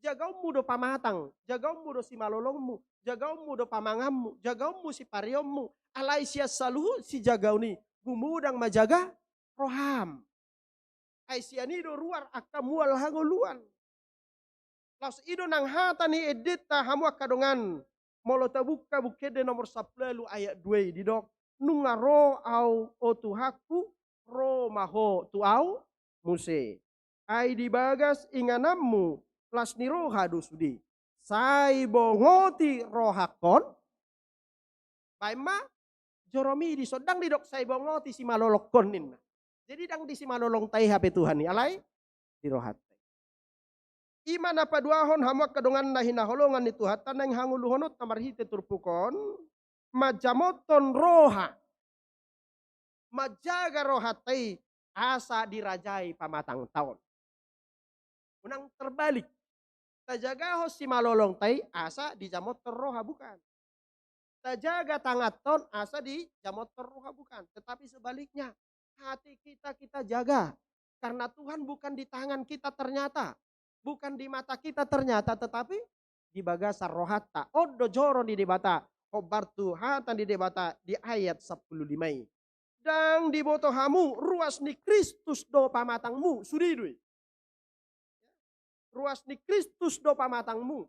Jagaonmu do pamatang, jagaonmu do simalolongmu, jagaonmu do pamanganmu, jagaonmu sipareonmu, alai sian saluhut sijagaon i, gumodang ma jaga roham. Ai sian i do ruar angka mual hangoluan. Laos i do nang hata ni endenta hamu angka dongan, molo tabuka Buku Ende nomor sampulu ualu ayat dua i didok, nunga ro au o Tuhanku, ro ma ho tu au muse. Ai di bagas ingananmu las ni roha do sude. Sai bongoti rohangkon. Baen ma, joromi dison, ndang didok sai bongoti simalolongkon ninna. Jadi ndang di simalolongta i hape Tuhan i, alai di rohanta i. I ma na paduahon hamu angka dongan na hinaholongan ni Tuhanta, naeng hangoluhononta marhite turpuk on, manjamothon roha, manjaga rohanta i asa dirajai pamatangta on. Unang terbalik. Tajagahon simalolongta i asa dijamothon roha, bukan. Tajaga tanganta on asa dijamothon roha, bukan. Tetapi sebaliknya, hati kita kita jaga. Karena Tuhan bukan di tangan kita ternyata, bukan di mata kita ternyata, tetapi di bagasan rohanta. On do joro ni Debata, hombar tu hata ni Debata di ayat sampulu lima i. Ndang diboto hamu, ruas ni Kristus do pamatangmu, sude do i. Ruas ni Kristus do pamatangmu.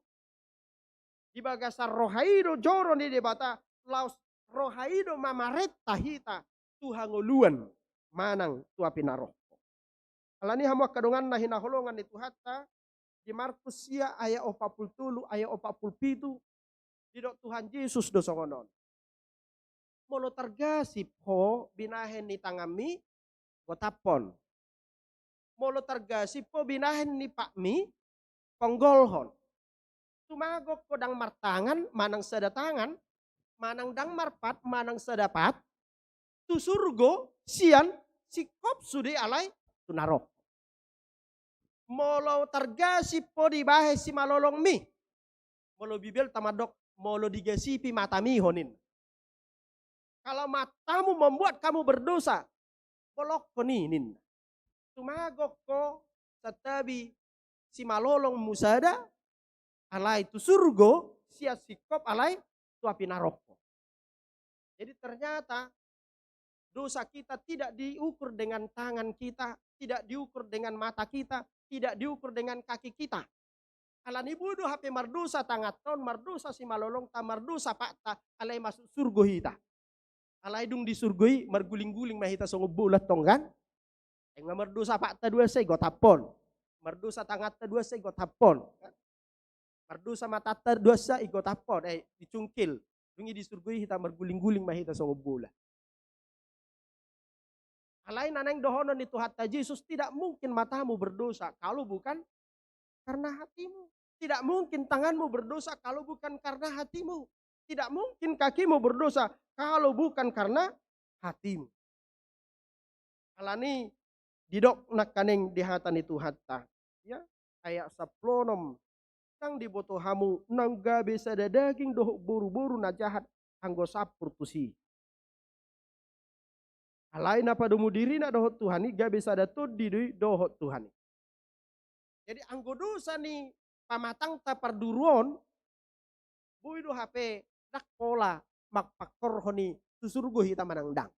Di bagasan roha i do joro ni Debata, laos roha i do mamarenta hita tu hangoluan manang tu api narokko. Alani i hamu angka dongan na hinaholongan ni Tuhanta, di Markus sia ayat opat pulu tolu, ayat opat pulu pitu, didok Tuhan Jesus do songon on. Molo targasip ho binahen ni tanganmi, gotaphon. Molo targasip ho binahen ni patmi, ponggolhon. Tumagok ho ndang martangan manang sada tangan, manang ndang marpat manang sada pat, tu surgo sian singkop sude alai tu narokko. Molo targasip ho dibahen simalolongmi, molo Bibelta mandok, molo digasipi matami ho ninna. Kalau matamu membuat kamu berdosa, bolongkon i ninna. Tumagok ho santabi simalolongmu sada, alai tu surgo, sian singkop alai tu api narokko. Jadi ternyata dosa kita tidak diukur dengan tangan kita, tidak diukur dengan mata kita, tidak diukur dengan kaki kita. Alani boi do hape mardosa tanganta on, mardosa simalolongta, mardosa patta, alai masuk surgo hita. Alai dung di surgo i marguling-guling ma hita songon bola tong kan. Ai nga mardosa patta dua sa i gotaphon. Mardosa tanganta dua sa i gotaphon. Mardosa matanta dua sa i gotaphon. Eh, dicungkil. Dung i di surgo i hita marguling-guling ma hita songon bola. Alai na naeng dohonon ni Tuhanta Jesus, tidak mungkin matamu berdosa kalau bukan karena hatimu. Tidak mungkin tanganmu berdosa kalau bukan karena hatimu. Tidak mungkin kakimu berdosa kalau bukan karena hatimu. Alani didok nangkaning di hata ni Tuhanta. Ya, ayat sampulu onom. Ndang diboto hamu, naung gabe sada daging dohot boru-boru na jahat anggo sampur tusi. Alai na padomu dirina dohot Tuhan i gabe sada tondi do i dohot Tuhan i. Jadi anggo dosa ni pamatangta parduru on, boi do hape ndang pola mangpangkorhon i tu surgo hita manang ndang.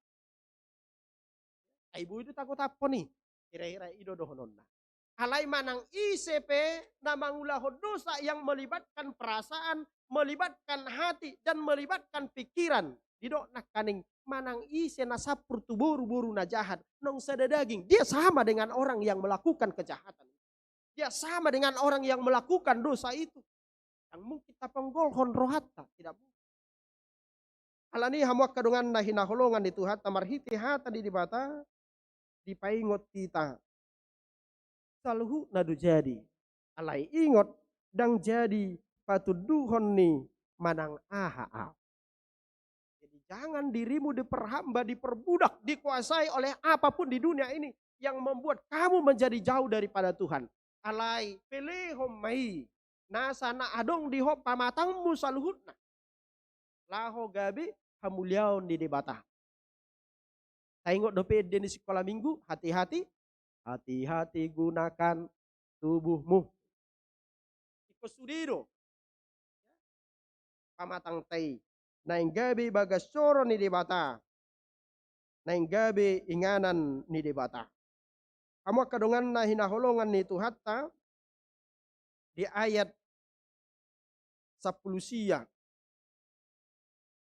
Ai boi do tagotaphon i, hira-hira i do dohononna. Alai manang ise pe na mangulahon dosa yang melibatkan perasaan, melibatkan hati, dan melibatkan pikiran, didok nangkaning manang ise na sampur tu boru-boru na jahat, naung sada daging, dia sama dengan orang yang melakukan kejahatan. Dia sama dengan orang yang melakukan dosa itu. Ndang mungkin taponggolhon rohanta, tidak mungkin. Alani i hamu angka dongan na hinaholongan ni Tuhanta, marhite hata ni Debata dipaingot hita saluhutna do jadi. Alai ingot, ndang jadi patunduhon ni manang aha au. Jadi jangan dirimu diperhamba, diperbudak, dikuasai oleh apapun di dunia ini yang membuat kamu menjadi jauh daripada Tuhan. Alai pelehon ma i nasa na adong di ho pamatangmu saluhutna, laho gabe hamuliaon ni Debata. Taingot dope ende ni sikola minggu, hati-hati, hati-hati gunakan tubuhmu. Ingkon sude do pamatangta i naeng gabe bagas joro ni Debata, naeng gabe inganan ni Debata. Hamu angka dongan na hinaholongan ni Tuhanta, di ayat sampulu sia.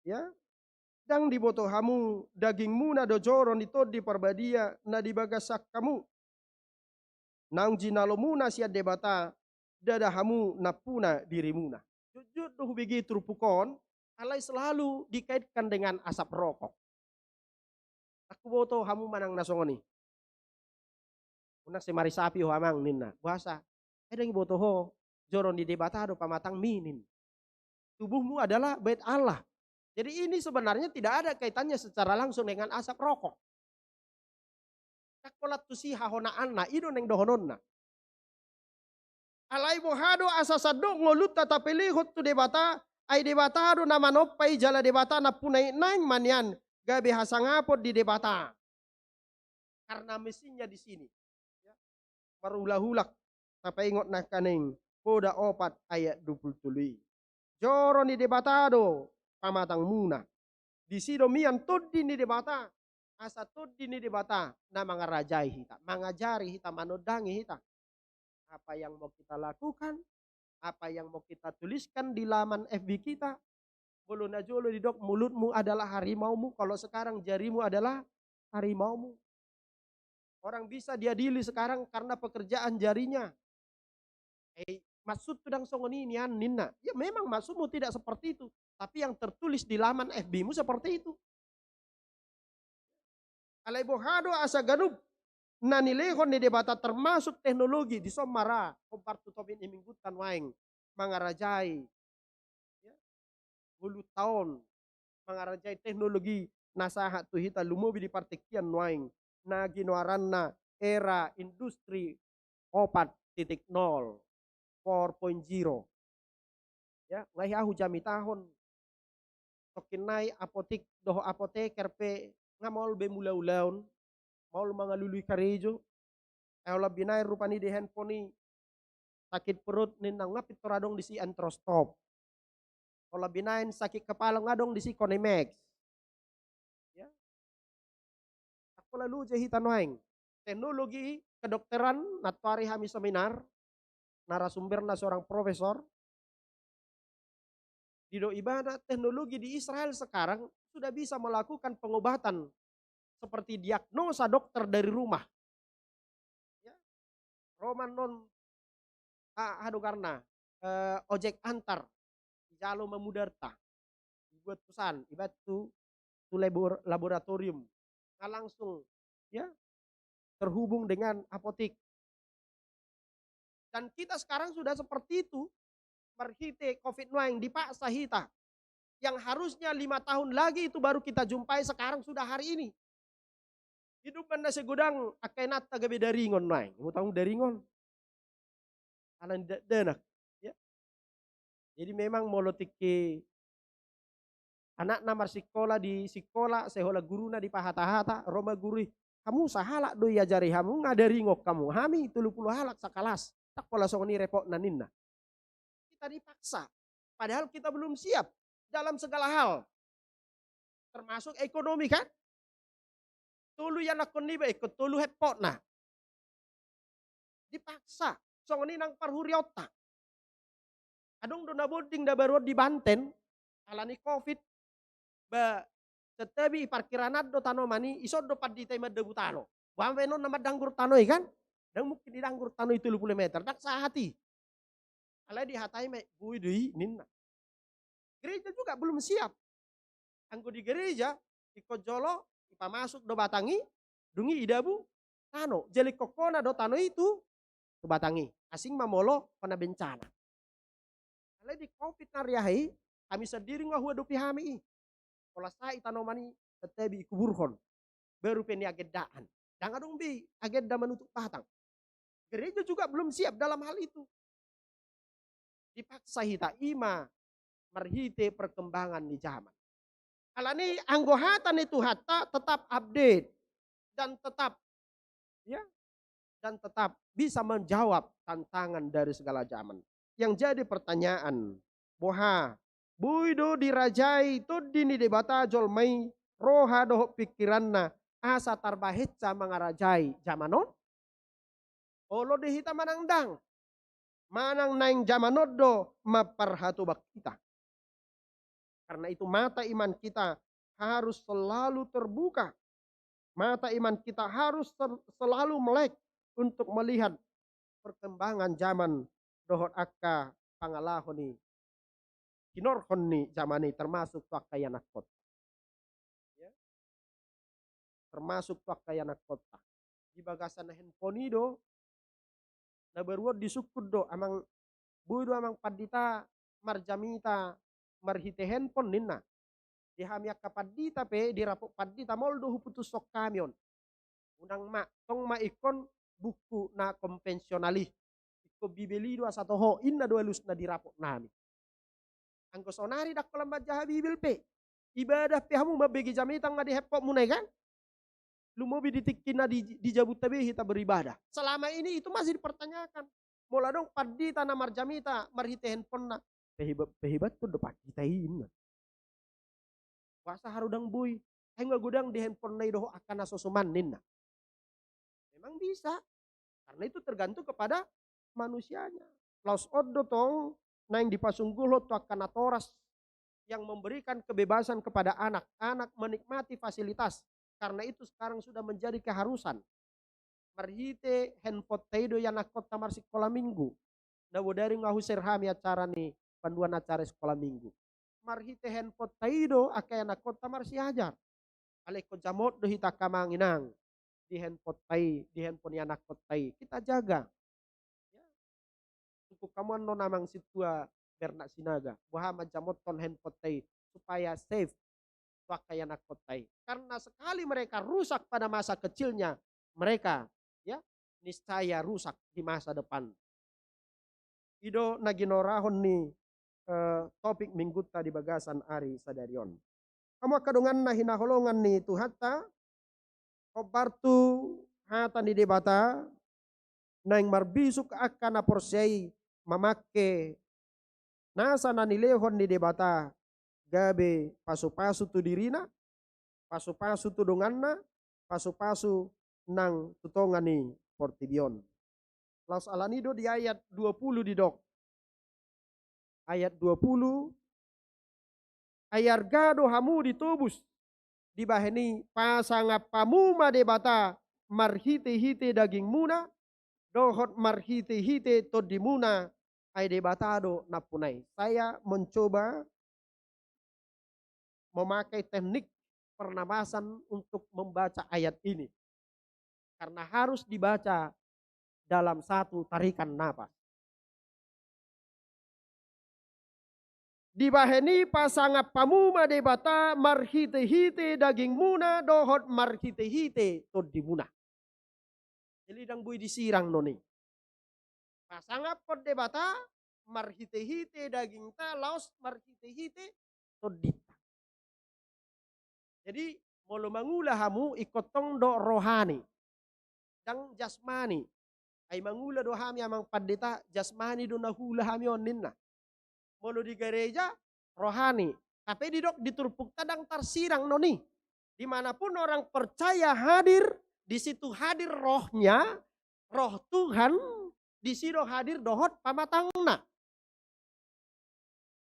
Ya, ndang diboto hamu dagingmuna do joro ni Tondi Parbadia na di bagasan hamu. Naung jinalomuna sian Debata, ndada hamu nampuna dirimuna. Jotjot do hubege turpuk on, alai selalu dikaitkan dengan asap rokok. Ndang huboto hamu manang na songon i. Unang se mari sapi ho amang ninna. Boasa? Ai ndang diboto ho joro ni Debata do pamatangmi ninna. Tubuhmu adalah bait Allah. Jadi ini sebenarnya tidak ada kaitannya secara langsung dengan asap rokok. Ndang pola tusi hahonaanna, i do naeng dohononna. Alai boha do asa sandok ngolunta tapelehon tu Debata, ai Debata do na manompa i jala Debata nampuna i, naeng ma nian gabe hasangapon di Debata. Karena mesinnya di sini. Ya. Marulahulak, tapaingot nangkaning poda opat ayat dua pulu tolu i. Joro ni Debata do pamatangmuna. Disi do mian Tondi ni Debata. Asa Tondi ni Debata na mangarajai hita, mangajari hita, manondangi hita. Apa yang mau kita lakukan, apa yang mau kita tuliskan di laman F B kita, molo na jolo didok mulutmu adalah harimaumu, kalau sekarang jarimu adalah harimaumu. Orang bisa diadili sekarang karena pekerjaan jarinya. Eh, maksudku ndang songon i nian ninna. Ya memang maksudmu tidak seperti itu. Tapi yang tertulis di laman F B-mu seperti itu. Alai boha do asa ganup na nilehon ni Debata termasuk teknologi dison ma ra hombar tu topik ni minggunta nuaeng mangarajai. Ya. Ngolunta on mangarajai teknologi na sahat tu hita lumobi di partingkian nuaeng na ginoaranna era industri opat titik nol, four point zero. Ya, nga hea hujamitahon. Tongkin nai apotik dohot apoteker pe nga maol be mangula ulaon, maol mangalului karejo. Ai olo binaen rupani di handphone i sakit perut ninna, nga pintor adong disi Enterostop. Olo binaen sakit kepala, nga adong disi Konimax. Ya. Ndang pola loja hita nuaeng. Teknologi kedokteran, nantoari hami seminar, narasumberna seorang profesor. Didok ibana, teknologi di Israel sekarang sudah bisa melakukan pengobatan seperti diagnosa dokter dari rumah. Ya. Ro ma annon, ah, aha do goarna, eh, ojek antar, dijalo ma mudarta, dibuat pesan, ibaen tu, tu labor-, laboratorium, nga langsung, ya, terhubung dengan apotik. Dan kita sekarang sudah seperti itu, marhite covid nuaeng dipaksa hita. Yang harusnya lima tahun lagi itu baru kita jumpai, sekarang sudah hari ini. Hidup na segodang angka inanta gabe daringon nuaeng. Molo tahu daringon. Ala ni dakdanak. Ya. Jadi memang molo tingki anakna marsikola di sikola, sai holan guruna dipahatahata, ro ma guru i, "Hamu sahalak do iajari hamu, nga daringon hamu? Hami tolu pulu halak sakalas, ndang pola songon i repotna," ninna. Kita dipaksa, padahal kita belum siap dalam segala hal, termasuk ekonomi, kan? Tolu ianakkon niba, ingkon tolu hepotna. Dipaksa, songon i nang parhuriaonta. Adong do na bonding na baru on di Banten, ala ni covid, ba, santabi parkiraan do tanoman i, ison do pandita i mandabu tano. Baen on na mandanggur tano i, kan? Ndang mungkin didanggur tano i tolu pulu meter, ndang sahat i. Alai dihatai ma i, boi do i, ninna. Gereja juga belum siap. Anggo di gereja, ingkon jolo, dipamasuk do batang i, dung i didabu tano. Jadi ingkon hona do tano i tu tu batang i. Asing ma molo hona bencana. Alai di covid na ri aha i, hami sandiri nga huadopi hami i. Pola sai tanoman i, tetapi ikuburhon. Baru pe niagendaan. Ndang adong be agenda manutup batang. Gereja juga belum siap dalam hal itu. Dipaksa hita i ma marhite perkembangan ni zaman. Alani anggo hata ni Tuhanta tetap update dan tetap, ya, dan tetap bisa menjawab tantangan dari segala zaman. Yang jadi pertanyaan, boha, boi do dirajai Tondi ni Debata jolma i, roha dohot pikiranna, asa tarbahensa mangarajai zaman on? Olo do hita manang ndang? Manang naeng zaman on do mamparhatoban hita? Karena itu mata iman kita harus selalu terbuka. Mata iman kita harus sel-, selalu melek untuk melihat perkembangan zaman dohot angka pangalaho ni hinorhon ni zaman i termasuk tu angka ianakhonta. Ya. Termasuk tu angka ianakhonta. Di bagasan handphone i do, na baru on disungkun do, amang, boi do amang pandita marjamita marhite handphone ninna. Di hami angka pandita pe, di rapot pandita maol do huputushon hami on. Unang ma, tong ma ingkon buku na konvensional i. Ingkon Bibel i do asa toho, inna do alusna di rapot nami. Anggo saonari ndang holan manjaha Bibel pe. Ibadah pe hamu mambege jamita nga di handphone muna i kan? Lumobi di tingki na di, di jabunta be hita beribadah. Selama ini itu masih dipertanyakan. Molo adong pandita na marjamita marhite handphonena. Pehebat, pehebat tu do pandita i inna. Boasa haru ndang boi? Ai nga godang di handphonena i dohot angka na so suman ninna. Memang bisa. Karena itu tergantung kepada manusianya. Laos on do tong naeng dipasunggulhon tu angka natoras yang memberikan kebebasan kepada anak. Anak menikmati fasilitas. Karena itu sekarang sudah menjadi keharusan. Marhite handphoneta i do ianakhonta marsikola minggu. Na bodari nga huser hami acara ni panduan acara sikola minggu. Marhite handphoneta i do angka ianakhonta marsiajar. Alai ingkon jamot do hita angka amang inang. Di handphoneta i, di handphone ianakhonta i. Kita jaga. Ya. Sungkun hamu annon amang sintua Bernard Sinaga. Boha manjamothon handphoneta i supaya safe tu angka ianakhonta i. Karena sekali mereka rusak pada masa kecilnya, mereka, ya, niscaya rusak di masa depan. I do na ginorahon ni, eh, topik minggunta di bagasan ari sadari on. Hamu angka dongan na hinaholongan ni Tuhanta, hombar tu hata ni Debata, naeng marbisuk angka na porsea i mamangke nasa na nilehon ni Debata gabe pasupasu tu dirina, pasupasu tu donganna, pasupasu nang tu tonga ni portibi on. Laos alani do di ayat dua puluh didok. Ayat dua puluh, ai arga do hamu ditobus, dibahen i pasangap hamu ma Debata marhite-hite dagingmuna, dohot marhite-hite tondimuna, ai Debata do nampuna i. Saya mencoba memakai teknik pernapasan untuk membaca ayat ini. Karena harus dibaca dalam satu tarikan napas. Dibahen i pasangap hamu ma Debata marhite-hite dagingmuna dohot marhite-hite tondimuna. Jadi ndang boi disirang non i. Pasangaphon Debata marhite-hite dagingta laos marhite-hite tondinta. Jadi molo mangula hamu ingkon tong do rohani, ndang jasmani. Ai mangula do hami amang pandita, jasmani do na huula hami on ninna. Molo di gareja rohani. Tapi didok di turpukta ndang tarsirang non i. Di mana pun orang percaya hadir, di situ hadir rohnya, roh Tuhan, disi do hadir dohot pamatangna.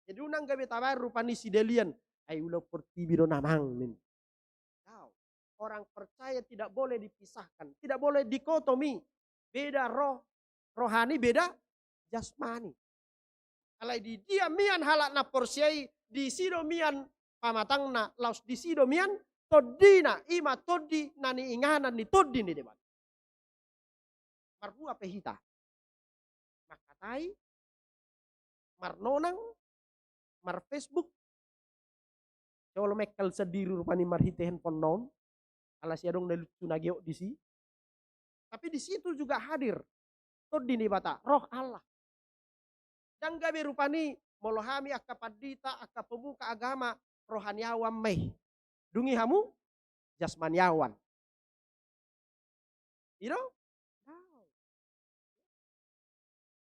Jadi unang gabe tabaen rupani si Dalian, ai ulaon portibi do namang ninna. Daong. Orang percaya tidak boleh dipisahkan, tidak boleh dikotomi. Beda roh, rohani, beda jasmani. Alai di dia mian halak na porsea i, disi do mian pamatangna, laos disi do mian tondina, i ma tondi na niinganan ni tondi ni Debata. Marhua pe hita. martai, marnonang, marfacebook. Jolo mengkel sendiri rupani marhite handphone na on, ala si adong na lucu na geok disi. Tapi di situ juga hadir Tondi ni Debata, Roh Allah. Ndang gabe rupani, molo hami angka pandita, angka pemuka agama, rohaniawan ma i. Dung i hamu jasmaniawan. I do?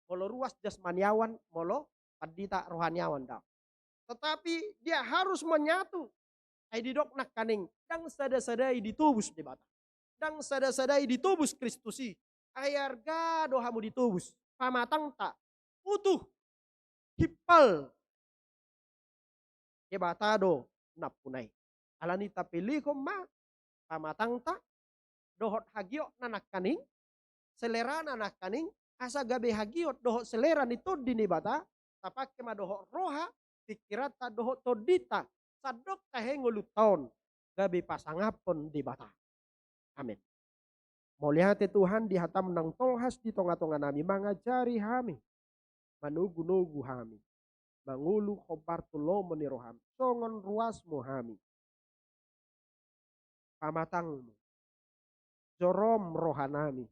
Molo ruas jasmaniawan, molo pandita rohaniawan, daong. Tetapi dia harus menyatu. Ai didok nangkaning, ndang sada-sada i ditobus Debata. Ndang sada-sada i ditobus Kristus i. Ai arga do hamu ditobus. Pamatangta utuh, himpal. Debata do nampuna i. Alani tapilihon ma pamatangta dohot hagiotna nangkaning, selerana nangkaning, asa gabe hagiot dohot selera ni Tondi ni Debata, tapangke ma dohot roha, pingkiranta dohot tondinta, sandok tahe ngolunta on, gabe pasangaphon Debata. Amen. Mauliate Tuhan di hataM nang tolhas di tonga-tonga nami, mangajari hami, manogu-nogu hami, mangolu hombar tu lomo ni rohaM, songon ruasMu hami. Pamatangmu, jorom roha nami,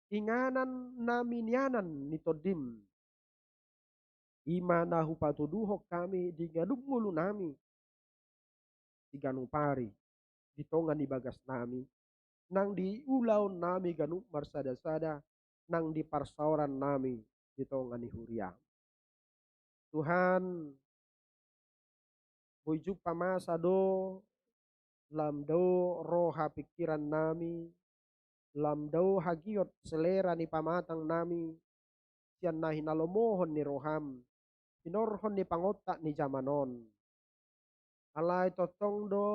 inganan nami nianan ni TondiM. I ma na hupatuduhon hami di ganup ngolu nami, di ganup ari, di tonga ni bagas nami, nang di ulaon nami ganup marsada-sada, nang di parsaoran nami di tonga ni huria. Tuhan, boi jumpa masa do, lam dao roha pingkiran nami, lam dao hagiot selera ni pamatang nami, sian na hinalomohon ni rohaM, hinorhon ni pangontak ni jaman on. Alai tongtong do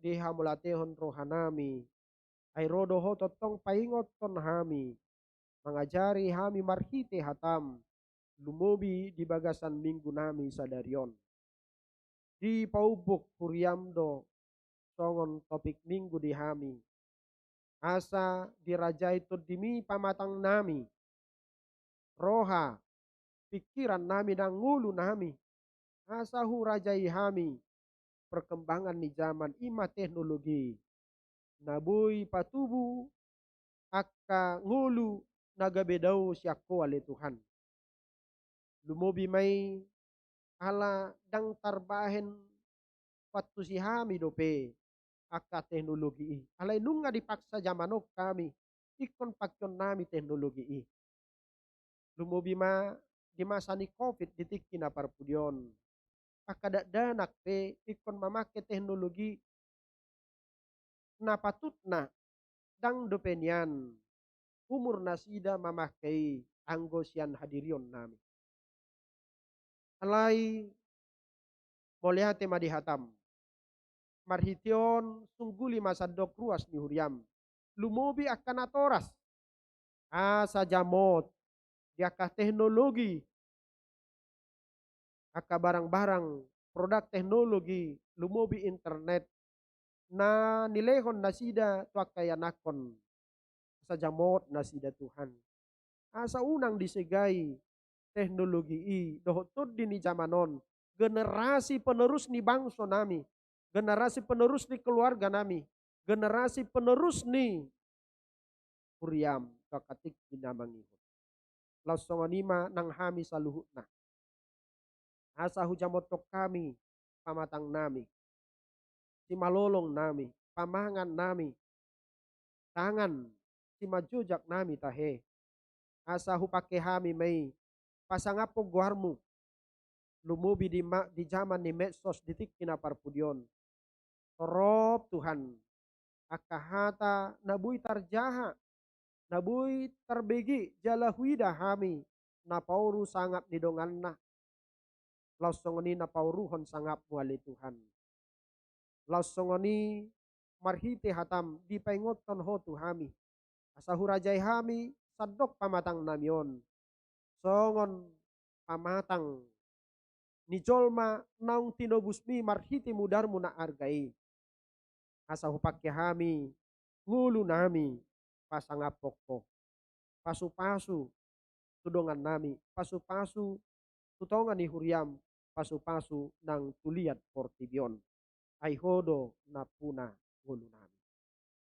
dihamauliatehon roha nami, ai ro do Ho tongtong paingothon hami, mangajari hami marhite hataM, lumobi di bagasan minggu nami sadari on. Dipaumbuk huriaM do songon topik minggu di hami, asa dirajai TondiMi pamatang nami, roha, pingkiran nami nang ngolu nami, asa hurajai hami perkembangan ni jaman, i ma teknologi, na boi patubu angka ngolu na gabe dao sian Ho ale Tuhan. Lumobi ma i ala ndang tarbahen paantusi hami dope angka teknologi i. Alai nunga dipaksa jaman on hami ingkon pangkeon nami teknologi i. Lumobi ma di masa ni covid di tingki na parpudi on. Angka dakdanak pe ingkon mamangke teknologi na patutna, ndang dope nian umur nasida mamangke i anggo sian hadirion nami. Alai mauliate ma di hataM. Marhite on sungguli ma sandok ruas ni huriaM. Lumobi angka natoras. Asa jamot di angka teknologi, angka barang-barang, produk teknologi, lumobi internet, na nilehon nasida tu angka ianakhon. Asa jamot nasida Tuhan. Asa unang disegai teknologi i dohot tondi ni jaman on, generasi penerus ni bangso nami, generasi penerus ni keluarga nami, generasi penerus ni huriaM tu angka tingki na mangihut. Laos songon i ma nang hami saluhutna. Asa hujamothon hami pamatang nami, simalolong nami, pamangan nami, tangan simanjojak nami tahe. Asa hupangke hami ma i pasangaphon goarMu, lumobi di ma-, di jaman ni medsos di tingki na parpudi on. Torop Tuhan, angka hata na boi tarjaha, na boi tarbege jala huida hami na paoru sangap ni donganna. Laos songon i na paoruhon sangapMu ale Tuhan. Laos songon i marhite hataM dipaingothon Ho tu hami, asa hurajai hami sandok pamatang nami on songon pamatang ni jolma naung tinobusMi marhite mudarMu na arga i. Asa hupangke hami ngolu nami pasangaphon Ho. Pasu-pasu tu dongannami, pasupasu tu tonga ni huriam, pasupasu nang tu liat portibi on. Ai Ho do nampuna ngolunami.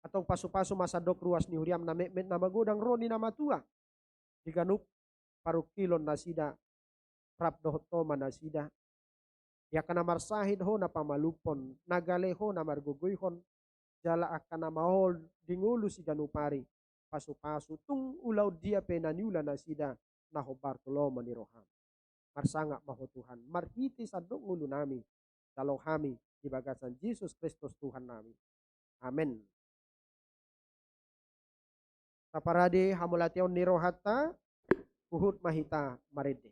Antong pasupasu ma sandok ruas ni huriam na metmet na magodang ro ni na matua di ganup parungkilon nasida, rap dohot toma nasida. Di angka na marsahit Ho na pamalumhon, na gale Ho na margogoihon, jala angka na maol di ngolu siganup ari, pasupasu tung ulaon dia pe na niula nasida na hombar tu lomo ni roham. Marsangap ma Ho Tuhan, marhite sandok ngolunami, jalo hami di bagasan Jesus Kristus Tuhannami. Amen. Taparade hamauliateon ni rohanta, huhut ma hita marende.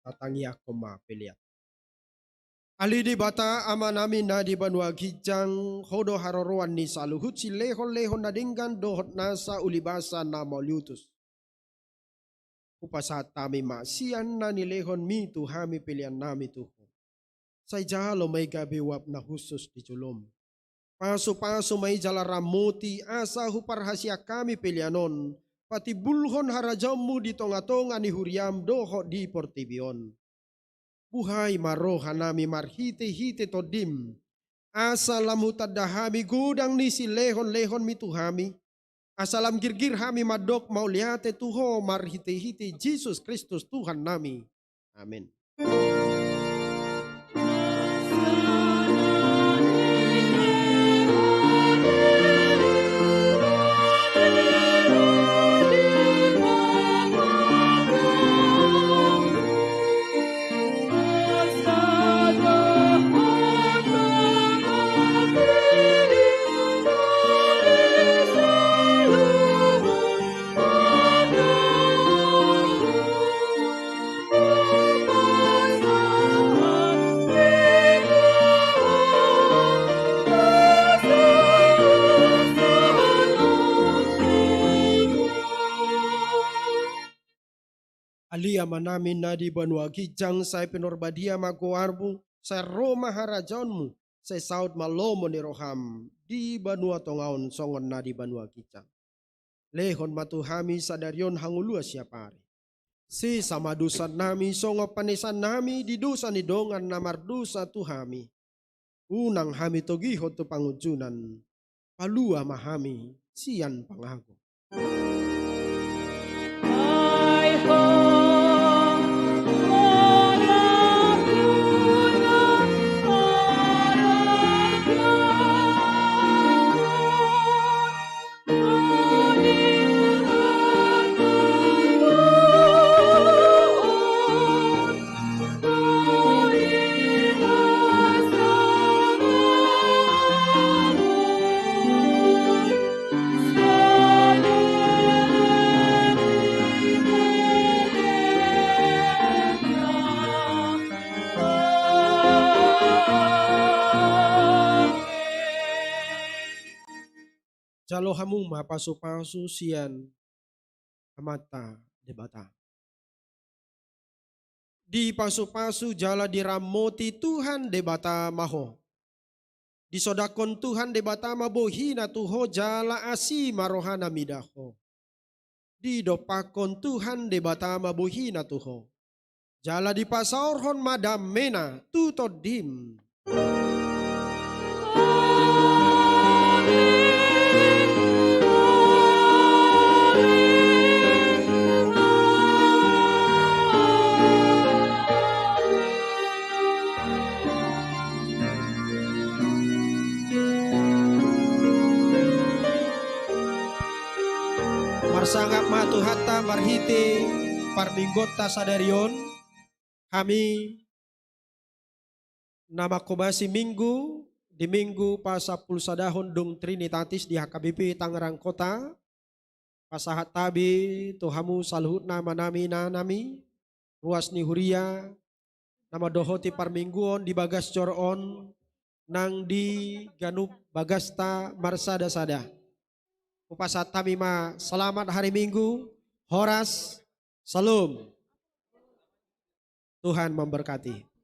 Tatangiangkon ma pelean. Ale Debata Amanami na di banua ginjang, Ho do haroroan ni saluhut silehonlehon na denggan dohot nasa ulibasa na mauliutus. Hupasahat hami ma sian na nilehonMi tu hami peleannami tu Ho. Sai jalo ma i gabe uap na hushus di joloM. Pasupasu ma i jala ramoti asa huparhaseang hami pelean on, patimbulhon harajaonMu di tongatonga ni huriaM dohot di portibi on. Buhai ma rohanami marhitehite TondiM, asa lam hutanda hami godang ni silehonlehonMi tu hami, asa lam girgir hami mandok mauliate tu Ho marhitehite Jesus Kristus Tuhannami. Amen. Ale Amanami na di banua ginjang, sai pinarbadia ma goarmu, sai ro ma harajaonmu, sai saut ma lomo ni roham di banua tonga on songon na di banua ginjang. Lehon ma tu hami sadari on hangoluan siapari. Sesa ma dosannami songon panesannami di dosa ni dongan na mardosa tu hami. Unang hami togihon tu pangunjunan, palua ma hami sian pangago. Jalo hamu ma pasupasu sian Amanta Debata. Dipasupasu jala diramoti Tuhan Debata ma ho. Disodangkon Tuhan Debata ma bohina tu ho jala asi ma rohana mida ho. Didompakkon Tuhan Debata ma bohina tu ho. Jala dipasaorhon ma damena tu tondim. Marsangap ma Tuhanta marhite parmingguonta sadari on. Hami na manghobasi Minggu, di Minggu pasampulusadahon dung Trinitatis di H K B P Tangerang Kota, pasahat tabi tu hamu saluhutna amanami inanami, ruas ni huria, na mandohoti parmingguon di bagas joro on, nang di ganup bagasta marsadasada. Hupasahat hami ma selamat hari Minggu, horas, salam. Tuhan memberkati.